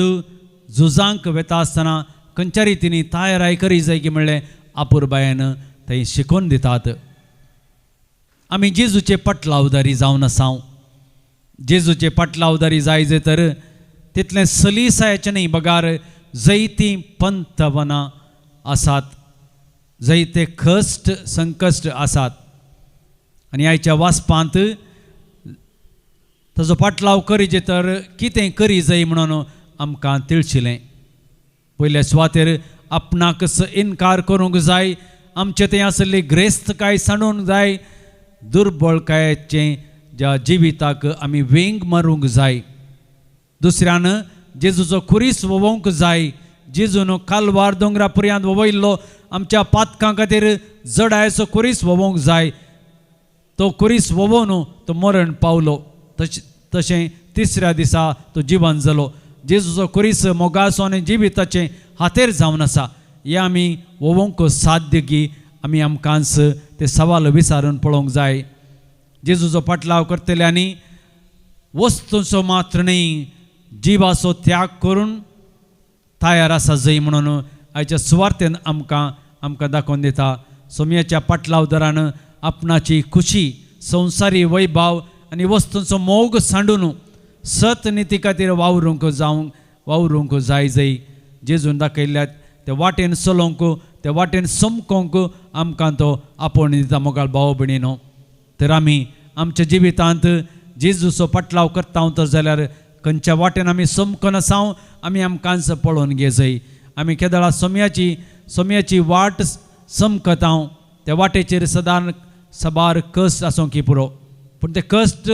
झुजांक वेता आसतना खंयच्या रितीनी तयाराय करी जाय की म्हणलें आपुरबायेन थंय शिकोवन दितात. आमी जेजूचे पटलावदारी जावन आसा. जेजूचे पटलावदारी जाय जय तर तितलें सलीसायचें न्ही बगार जैती पंथवनां आसात, जैते कश्ट संकश्ट आसात. आनी आयच्या वाचपांत ताजो पाटलाव करीजे तर कितें करी जाय म्हणून आमकां तिळशिलें. पयल्या सुवातेर आपणाक इनकार करूंक जाय, आमचें थंय आशिल्ली ग्रेस्तकाय सांडूंक जाय, दुर्बळकायेचें ज्या जिविताक आमी वेंग मारूंक जाय. दुसऱ्यान जेजूचो खुरीस वोवंक जाय. जेजून कालवार दोंगरा पर्यंत वोवयल्लो आमच्या पातकां खातीर जडायचो खुरीस वोवंक जाय. तो खुरीस वोवोन तो मरण पावलो. तशें तिसऱ्या दिसा तो जिवन जालो. जेजूचो खुरीस मोगाचो आनी जिविताचें हातेर जावन आसा. हें आमी वोवंक साध्य की आमी आमकांच ते सवाल विचारून पळोवंक जाय. जेजूचो पाटलाव करतले आनी वस्तूंचो मात्र न्ही जिवाचो त्याग करून तयार आसा जय म्हणून आयच्या सुवार्थेन आमकां आमकां दाखोवन दिता. सोमयाच्या पाटलावदारान आपणाची खुशी संवसारी वैभाव आनी वस्तूंचो मोग सांडून सत निती खातीर वावरूंक जावंक वावरूंक जाय जय. जेजून दाखयल्ल्या ते वाटेन चलोवंक ते वाटेन समकोंक आमकां तो आपोवणी दिता. मोगाळ भाव भयणीनो, तर आमी आमच्या जिवितांत जेजूचो पाटलाव करता तर जाल्यार खंयच्या वाटेन आमी समकन आसा आमी आमकांच पळोवन घेजय. आमी केदळा सोम्याची सोम्याची वाट समकता त्या वाटेचेर सदां सबार कश्ट आसूंक की पुरो, पूण ते कश्ट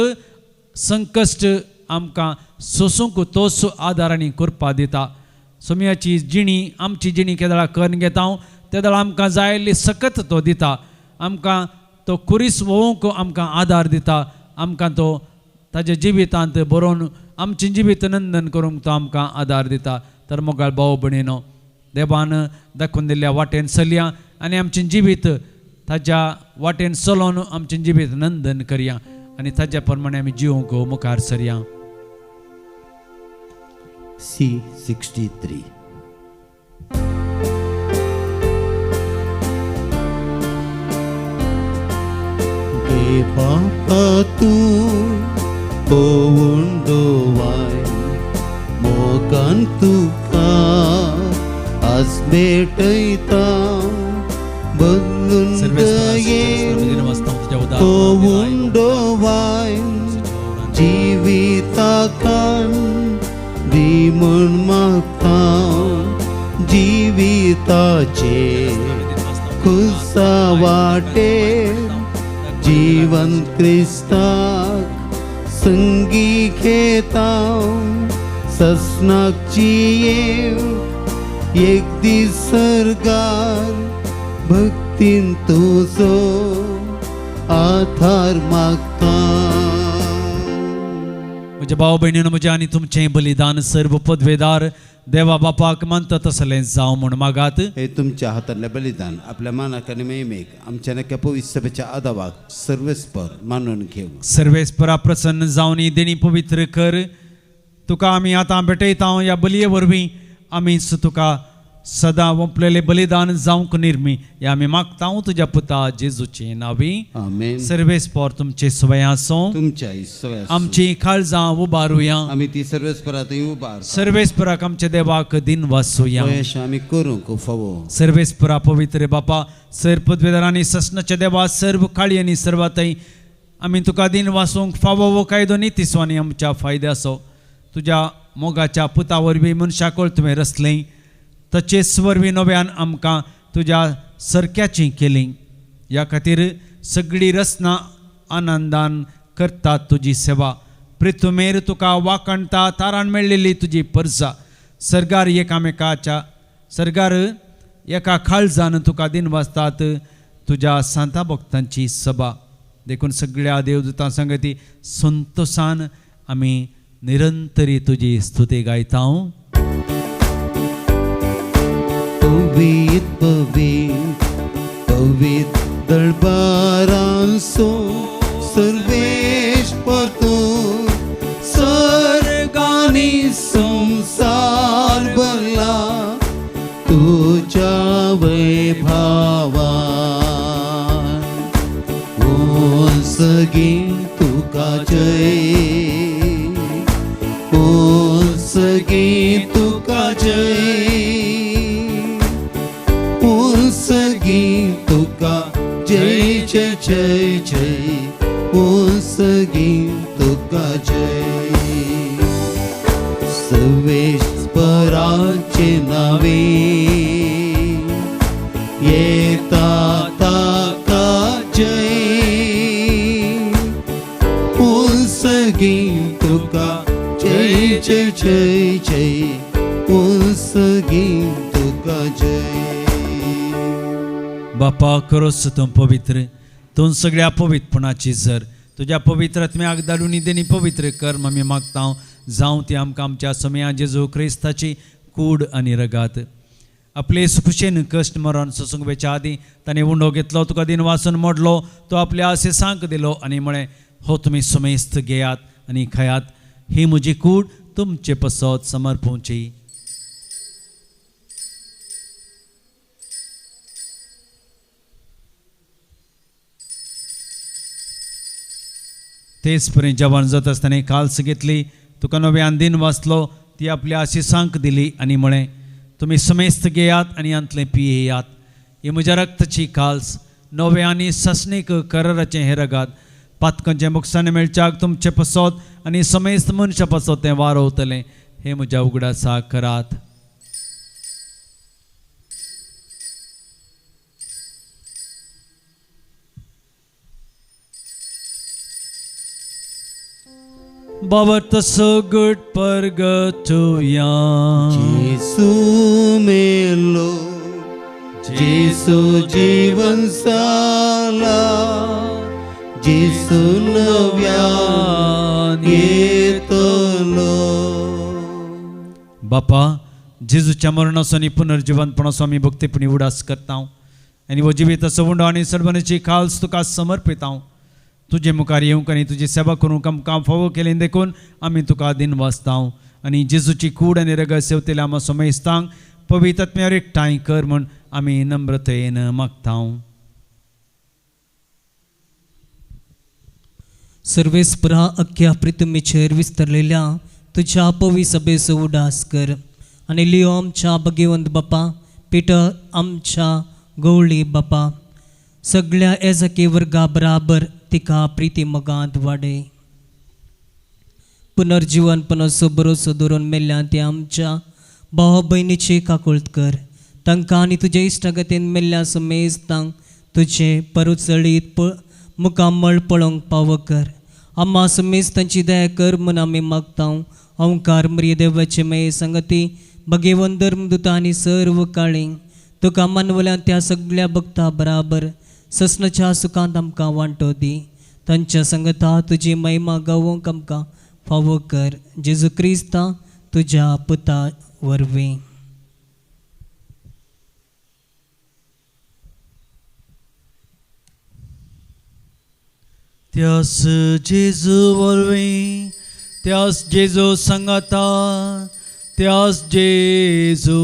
संकश्ट आमकां सोसूंक तोच आदार आनी कृपा दिता. सोम्याची जिणी आमची जिणी केदळा करून घेता तेदळा आमकां जाय आयिल्ली सकत तो दिता. आमकां तो खुरीस वोवंक आमकां आदार दिता. आमकां तो ताज्या जिवितांत बरोवन आमचें जिवीत नंदन करूंक तो आमकां आदार दिता. तर मोगाळ भाव भयणीनो, देवान दाखोवन दिल्ल्या वाटेन चलया आनी आमचें जिवीत ताज्या वाटेन चलोवन आमचें जिवीत नंदन करया आनी ताज्या प्रमाणे आमी जिवंक मुखार सरया. C63. गे बापा तूं पोवंडोवाय मोगान तुका आज भेटयता बदलून दये पोवंडोवाय जिविताकान दी म्हण मागता जिविताचे खुसा वाटे जीवन क्रिस्ताक संगी घेता ससनाक जियेव एक दीस सरगार भक्तीन तुजो आधार मागता. म्हज्या भाव भयणीन, म्हजें आनी तुमचें बलिदान सर्व पदवेदार देवा बापाक मानता तसलें जावं म्हूण मागात. हे तुमच्या हातांतलें बलिदान आपल्या मानाक आनी महिमेक आमच्या नक्या पवित्र सभेच्या आदावाक सर्वेस्पर मानून घेवं. सर्वेस्परा प्रसन्न जावन ही देणी पवित्र कर. तुका आमी आतां भेटयता ह्या बलये वरवीं आमीच तुका सदां वंपलेलें बलिदान जावंक निर्मी हे आमी मागता तुज्या पुता जेजूचे नांवी. आमेन. सर्वेस्पर तुमचे सवय आसूं, तुमच्या सवय आसूं. आमची काळजां उबारुया, आमी ती सर्वेस्परात उबार. सर्वेस्पराक आमच्या देवाक दिन वासूया, अशें आमी करूंक फावो. सर्वेस्परा पवित्र बापा सर पदवेदार आनी ससनाच्या देवा सर्व काळी आनी सर्वातय आमी तुका दिन वासूंक फावो वो कायदो नितीसो आनी आमच्या फायद्याचो. तुज्या मोगाच्या पुता वरवीं मनशाकळ तुवें रचलें, तचेच वरवीं नव्यान आमकां तुज्या सरक्याची केली. ह्या खातीर सगळी रचना आनंदान करतात तुजी सेवा. प्रितुमेर तुका वाकणता तारान मेळ्ळेली तुजी परजा. सरगार एकामेकाच्या सरगार एका काळजान तुका दिन वाचतात तुज्या सांता भक्तांची सभा. देखून सगळ्या देवदूतां संगती संतोसान आमी निरंतरी तुजी स्तुती गायता. पवित पवित पवित दरबारांसो सर्वेश परतो तुज्या वैभावान उंसगी तुका जय उंसगी तुका जय उंसगी तुका जय जय जय जय उंसगी तुका जय सर्वेस्पराचे नावे येता ताका जय उंसगी तुका जय जय जय जय उंसगी तुका जय. बापा खरोच तूं पवित्र, तूं सगळ्या पवित्रपणाची जर तुज्या पवित्र आत्म्याक धाडून देनी पवित्र कर आमी मागता जावं ती आमकां आमच्या समया जेजू क्रिस्ताची कूड आनी रगात. आपले सुखुशेन कश्ट मरण सोसूंक वेच्या आदीं ताणें उंडो घेतलो, तुका दिन वाचून मोडलो, तो आपल्या आसेसांक दिलो आनी म्हळें, हो तुमी सुमेस्त घेयात आनी खायात, ही म्हजी कूड तुमचे पसत समर्पूची. तेच परी जेवण जाता आसतना काल्स घेतली, तुका नव्यान दिन वाचलो, ती आपल्या आशिसांक दिली आनी म्हळें, तुमी समेस्त घेयात आनी हांतलें पियेयात, ही म्हज्या रक्ताची काल्स, नवें आनी ससणीक कराराचें हें रगात, पातकांचें मुकसाण मेळच्याक तुमचें पसत आनी समेस्त मनशां पसत तें वारवतलें, हें म्हज्या उगडासाक करात. बाबत सगट परगटुया जेसू मेलो जेसू जीवन साला जेसू नव्यान येतलो. बापा जेजूच्या मरणाचो आनी पुनर्जिवनपणाचो आमी भक्तीपणी उडास करता आनी हो जिविताचो उंडो आनी सर्वनाची खाल्स तुका समर्पिता. तुजे मुखार येवंक आनी तुजी सेवा करूंक आमकां फावो केली देखून आमी तुका दिन वाचता आनी जेजूची कूड आनी रगत सेवतल्या आमकां समेस्तांक पवित्र आत्म्यार एकठांय कर म्हूण आमी नम्रतेन मागता. सर्वेस्परा अख्ख्या पृथ्वीचेर विस्तरलेल्या तुज्या पवी सभेचो उडास कर आनी लियो आमच्या भगेवंत बापा, पिटर आमच्या गवळी बापा, सगळ्या एजकी वर्गा बराबर तिका प्रिती मोगांत वाडय. पुनर्जिवनपणाचो भरोसो दवरून मेल्ल्या ते आमच्या भाव भयणीची काकुळट कर, तांकां आनी तुजे इश्टागतीन मेल्ल्या समेस्तांक तुजें परुचळीत मुखामळ पळोवंक पावो कर. आम्हा समेस्तांची दया कर म्हूण आमी मागता. ओंकार मरिय देवाचे मये संगती भगेवन धर्मदूता आनी सर्व काळींग तुका मानवल्या त्या सगळ्या भक्ता बराबर ससनाच्या सुखांत आमकां वांटो दी. तांच्या संगता तुजी महिमा गावोंक आमकां फावो कर. जेजू क्रिस्ता तुज्या पुता वरवीं. त्यास जेजू वरवीं, त्यास जेजू संगता, त्यास जेजू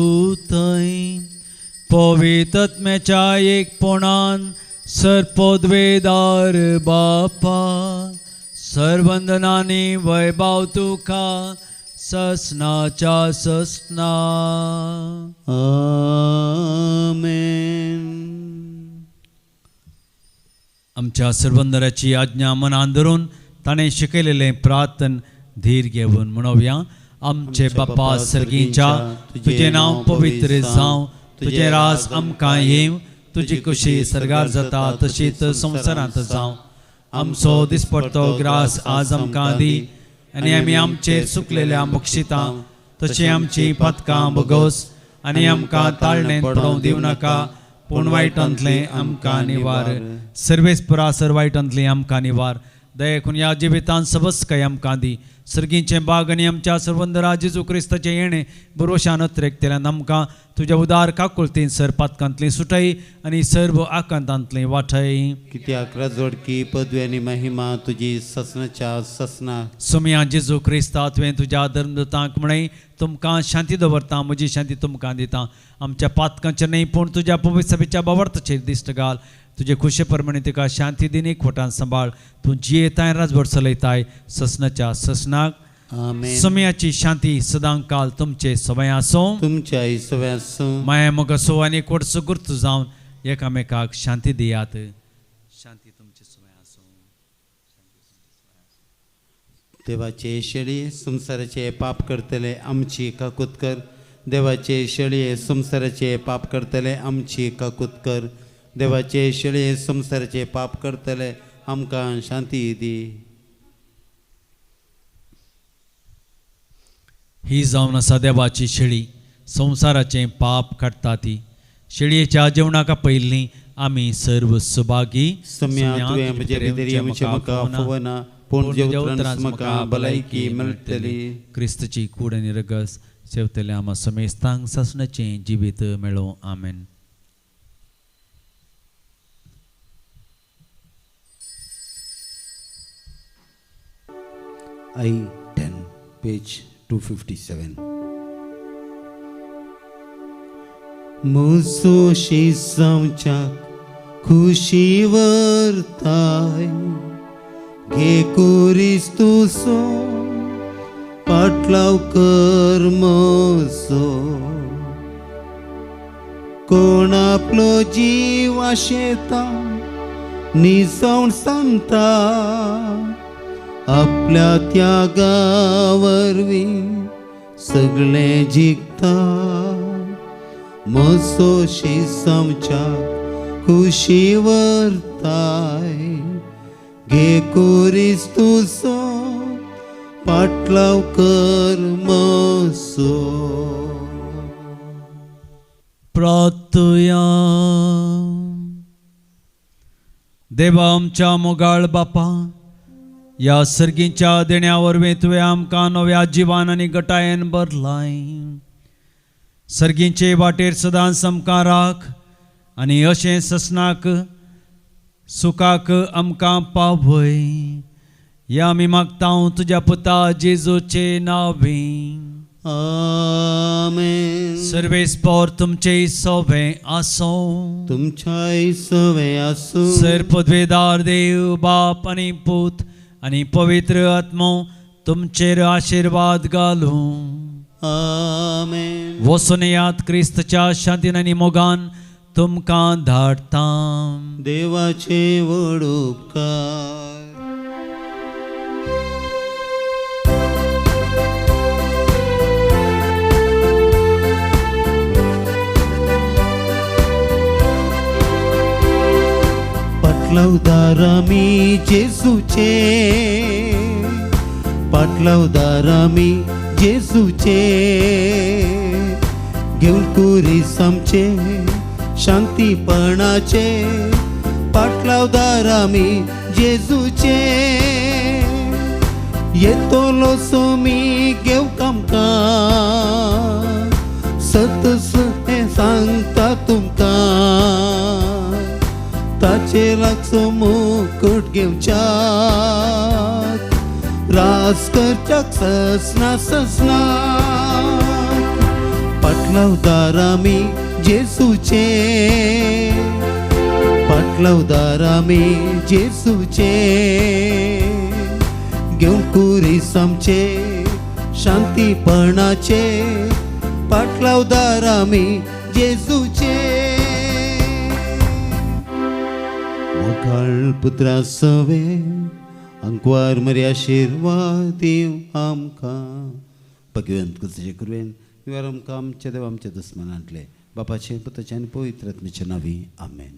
थंय पवित्र आत्म्याच्या एकपणान सर्पोद्वेदार बापा सर्वंदनानी वैभव तुका ससनाच्या ससना. आमेन. आमच्या सर्वंदराची आज्ञा मनान धरून ताणें शिकयलेलें प्रार्थन धीर घेवन म्हणोवया. आमचे बापा सर्गीच्या, तुजें नांव पवित्र जावं, तुजें राज आमकां येवं, तुजी खुशी सर्गार जाता तशीच संवसारांत जावं. आमचो दिसपडतो ग्रास आज आमकां दी आनी आमी आमचेर सुकलेल्या बक्षिता तशी आमची पातकां भोगोस आनी आमकां ताळणेंत पडोवंक दिवं नाका, पूण वायटांतलें आमकां निवार. सर्वेस्परा सर वायटांतलें आमकां निवार. दयेकून ह्या जिवितांत सबस काय आमकां दी, सर्गींचें बाग आनी आमच्या सर्वंदरा जेजू क्रिस्ताचें येणें बरोशान अत्रेकतेल्यान आमकां तुज्या उदार काकुळतीन सर पातकांतली सुटय आनी सर्व आकांतांतली वाटय. कित्याक राजवडकी पदवी आनी महिमा तुजी ससनाच्या ससना. सोमया जेजू क्रिस्ता तुवें तुज्या धर्मदूतांक म्हळें तुमकां शांती दवरता, म्हजी शांती तुमकां दिता. आमच्या पातकांचेर न्हय पूण तुज्या पवित्र सभेच्या भावार्थाचेर दिश्ट घाल. तुजे खुशे प्रमाणे तुका शांती दिनी खोटान सांबाळ. तूं जियेताय राजवट चलयताय ससनाच्या ससनाक. आमेन. समयाची शांती सदांकाल तुमचे सवय आसूं, तुमच्या सवय आसूं. माया मोग आसूं आनी कोटसो गुर्त जावन एकामेकाक शांती दियात. शांती तुमचे सवय आसूं. देवाचे शेळये संवसाराचे पाप करतले आमची काकूत कर. देवाचे शेळये संवसाराचे पाप करतले आमची काकूत कर. देवाचे शेळये संवसाराचे पाप करतले आमकां शांती दी. ही जावन आसा देवाची शेळी, संवसाराचें पाप काडटा ती. शेळयेच्या जेवणाक पयलीं आमी सर्व सुभागी. सम्या तुवें म्हजे भितर म्हजें म्हाका फवना, पूण जेवतनाच म्हाका भलायकी मेळटली. क्रिस्तची कूड आनी रगस सेवतले आमा समेस्तांक सासणाचें जिवीत मेळों. आमेन. I 10, page 257. मुसोशी समच्याक खुशी वरताय, घे क्रिस्तूसो पाटलाव कर मोसो. कोण आपलो जीव आशेता निसवण सांगता, आपल्या त्यागा वरवीं सगळें जिखता. म्हजोशी समच्याक खुशी वरताय, घे क्रिस्तूचो पाटलाव कर म्हजो. प्रार्थया. देवा आमच्या मोगाळ बापा, ह्या सर्गीच्या देण्या वरवीं तुवें आमकां नव्या जिवान आनी गटायेन भरलाय. सर्गींचे वाटेर सदांच आमकां राख आनी अशें ससनाक सुखाक आमकां पावय. ह्या आमी मागता तुज्या पुता जेजूचे नांवे. आमेन. सर्वेस्पोर तुमचे सवे आसूं, तुमच्याय सवे आसूं. सर पदवेदार देव बाप आनी पूत आनी पवित्र आत्मो तुमचेर आशिर्वाद घालूं. आमेन. वचून यात क्रिस्तच्या शांतीन आनी मोगान तुमकां धाडटा. देवाचे व्हड उपकार. पाटलावदार आमी जेजूचे, पाटलावदार आमी जेजूचे, घेवन कुरीस आमचे शांतीपणाचे, पाटलावदार आमी जेजूचे. येतलो सोमी घेवंक आमकां, सत हें सांगता तुमकां, ताचे लागचो मुकूट घेवच्याक, रास करच्याक ससना ससना. पाटलावदार आमी जेजूचे, पाटलावदार आमी जेजूचे, घेवन कुरीस आमचे शांतीपणाचे, पाटलावदार आमी जेजूचे. मोगाळ पुत्रा सवे अंकवार मरी आशिर्वाद दिवं आमकां. भगवंत कुसचे कुरवेन निवार आमकां आमच्या देव आमच्या दुस्मनांतले. बापाचे पुताचे आनी पवित्र आत्म्याच्या नांवी आमेन.